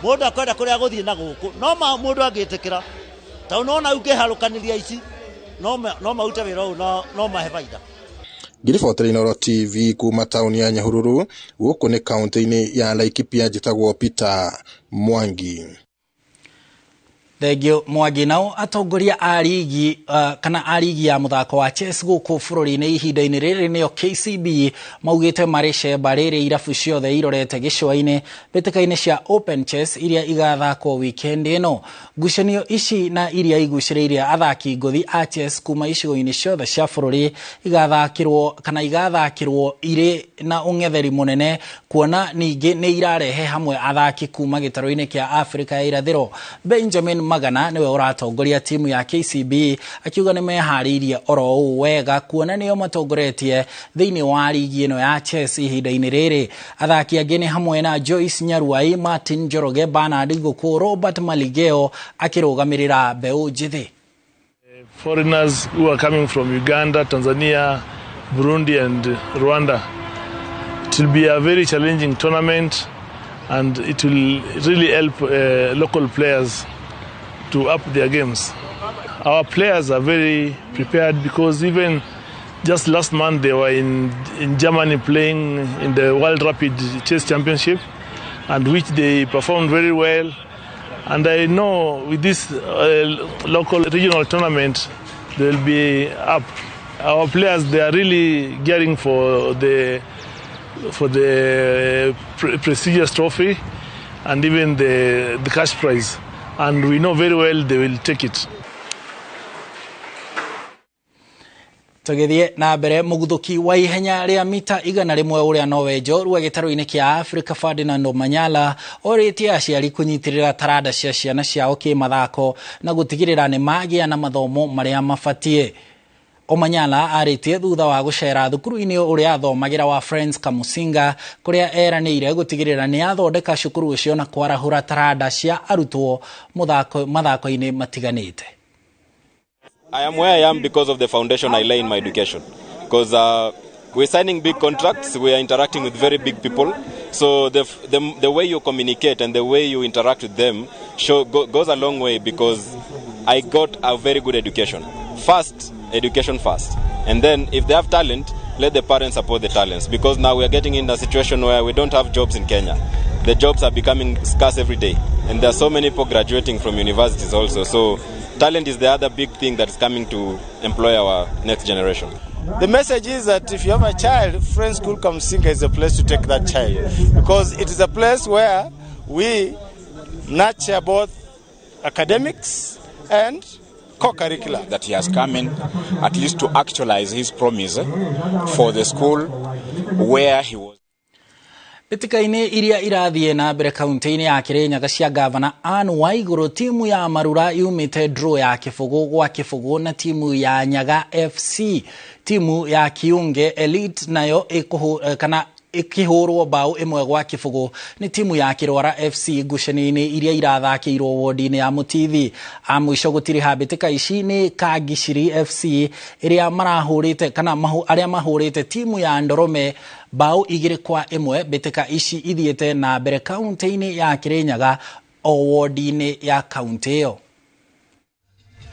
Mũndũ akwenda kũrĩa gũthiĩ na gũkũ, no mũndũ angĩtĩkĩra. Ta ũnona rĩu ngĩharũkanĩria ici, no marute wĩra ũyũ, no mahe baida. Ngĩribotera Inooro TV kuma taũni ya Nyahururu, gũkũ nĩ kaunti-inĩ ya Laikipia, njĩtagwo Peter Mwangi. Thengio Mwangi. Nao atongoria a rigi kana a rigi ya mũthako wa chess gũkũ bũrũri-inĩ ihinda-inĩ rĩrĩ nĩo KCB maugĩte marĩ cemba rĩrĩ irabu ciothe irorete gĩcũa-inĩ mbĩtĩka-inĩ cia Open Chess iria igathakwo weekend ĩno. Ngucanio ici na iria igucĩrĩirie athaki ngũthi a chess kuma icigo-inĩ ciothe cia bũrũri igathakĩrwo kana igathakĩrwo irĩ na ũng'etheri mũnene, kuona ningĩ nĩ irarehe hamwe athaki kuma gĩtarũ-inĩ kĩa Afrika ya irathĩro. Benjamin Magana niwe ũratongoria timu ya KCB akiuga nĩ meharĩirie oro ũũ wega kuona nĩo matongoretie thĩinĩ wa rigi ĩno ya chess ihinda-inĩ rĩrĩ. Athaki angĩ nĩ hamwe na Joyce Nyaruai, Martin Njoroge, Bernard Ngũkũ, Robert Maligeo akĩrũgamĩrĩra mbeũ njĩthĩ. Foreigners who are coming from Uganda, Tanzania, Burundi and Rwanda. It will be a very challenging tournament and it will really help local players to up their games. Our players are very prepared because even just last month they were in Germany playing in the World Rapid Chess Championship, and which they performed very well. And I know with this local regional tournament, they'll be up. Our players, they are really gearing for the prestigious trophy and even the cash prize. And we know very well they will take it. Tũgĩthiĩ na mbere mũguthũki wa ihenya rĩa mita 100 ũrĩa nowe njorua gĩtarũ-inĩ kĩa Africa Ferdinand Omanyala orĩtie aciari kũnyitĩrĩra taranda cia ciana ciao kĩmathako na gũtigĩrĩra nĩ magĩa na mathomo marĩa mabatiĩ. Omanyala arĩtie thutha wa gũcera thukuru-inĩ ũrĩa athomagĩra wa Friends Kamusinga kũrĩa eranĩire gũtigĩrĩra nĩ athondeka cukuru ũcio na kwarahũra taranda cia arutwo mathako-inĩ matiganĩte. I am where I am because of the foundation I lay in my education. Because we're signing big contracts, we are interacting with very big people. So the way you communicate and the way you interact with them goes a long way, because I got a very good education. First, education first. And then if they have talent, let the parents support the talents. Because now we are getting in a situation where we don't have jobs in Kenya. The jobs are becoming scarce every day. And there are so many people graduating from universities also. So talent is the other big thing that is coming to employ our next generation. The message is that if you have a child, Friends School Kamusinga is a place to take that child, because it is a place where we nurture both academics and co-curricular. That he has come in at least to actualize his promise for the school where he was. Mbĩtĩka-inĩ iria irathiĩ na mbere kaunti-inĩ ya Kirinyaga cia gavana Anne Waiguru, timu ya Marura yumĩte draw ya 0-0 na timu ya Nyaga FC. Timu ya Kiunge Elite nayo kana ikihũrwo bao 1-0 nĩ timu ya Kĩrwara FC ngucanio-inĩ iria irathakĩirwo wodi-inĩ ya Mũtithi. A mũico gũtiriha mbĩtĩka ici nĩ Kangiciri FC ĩrĩa marahũrĩte kana arĩa mahũrĩte timu ya Ndorome bao 2-1. Mbĩtĩka ici ithiĩte na mbere kaunti-inĩ ya Kirinyaga o wodi-inĩ ya kaunti ĩyo.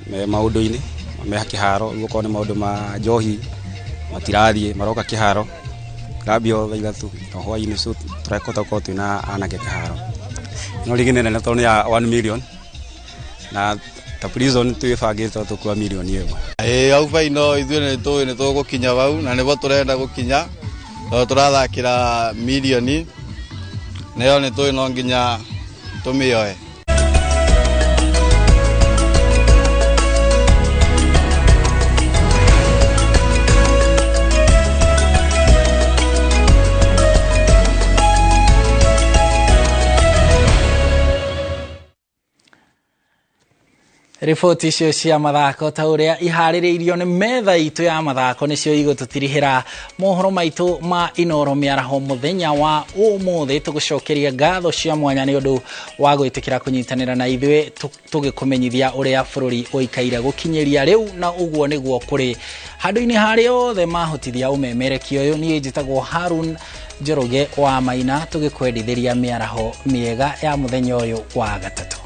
Me maũndũ-inĩ me kĩharo, gũkorwo nĩ maũndũ ma njohi matirathiĩ maroka kĩharo gambio thaa 3 na hwaĩ-inĩ, so tũrekota gũkorwo twĩna anake kĩharo. Ĩno rigi nĩ nene tondũ nĩ ya 1 million na ta prison twĩbangĩte tũkua milioni 1. Ĩĩ hau baino ithuĩ nĩ tũĩ nĩ tũgũkinya hau na nĩho tũrenda gũkinya, tondũ tũrathakĩra milioni nayo nĩ tũĩ no nginya tũmĩoe. Riboti icio cia mathako ta ũrĩa iharĩrĩirio nĩ metha itũ ya mathako nĩcio igũtũtirihĩra mohoro maitũ ma Inoro mĩaraho mũthenya wa ũmũthĩ. Tũgũcokeria ngatho cia mwanya nĩ ũndũ wa gwĩtĩkĩra kũnyitanĩra na ithuĩ tũgĩkũmenyithia ũrĩa bũrũri ũikaire gũkinyĩria rĩu, na ũguo nĩguo kũrĩ handũ-inĩ harĩa othe mahotithia ũmemerekia ũyũ. Niĩ njĩtagwo Harun Njoroge wa Maina, tũgĩkwendithĩria mĩaraho mĩega ya mũthenya ũyũ wa gatatũ.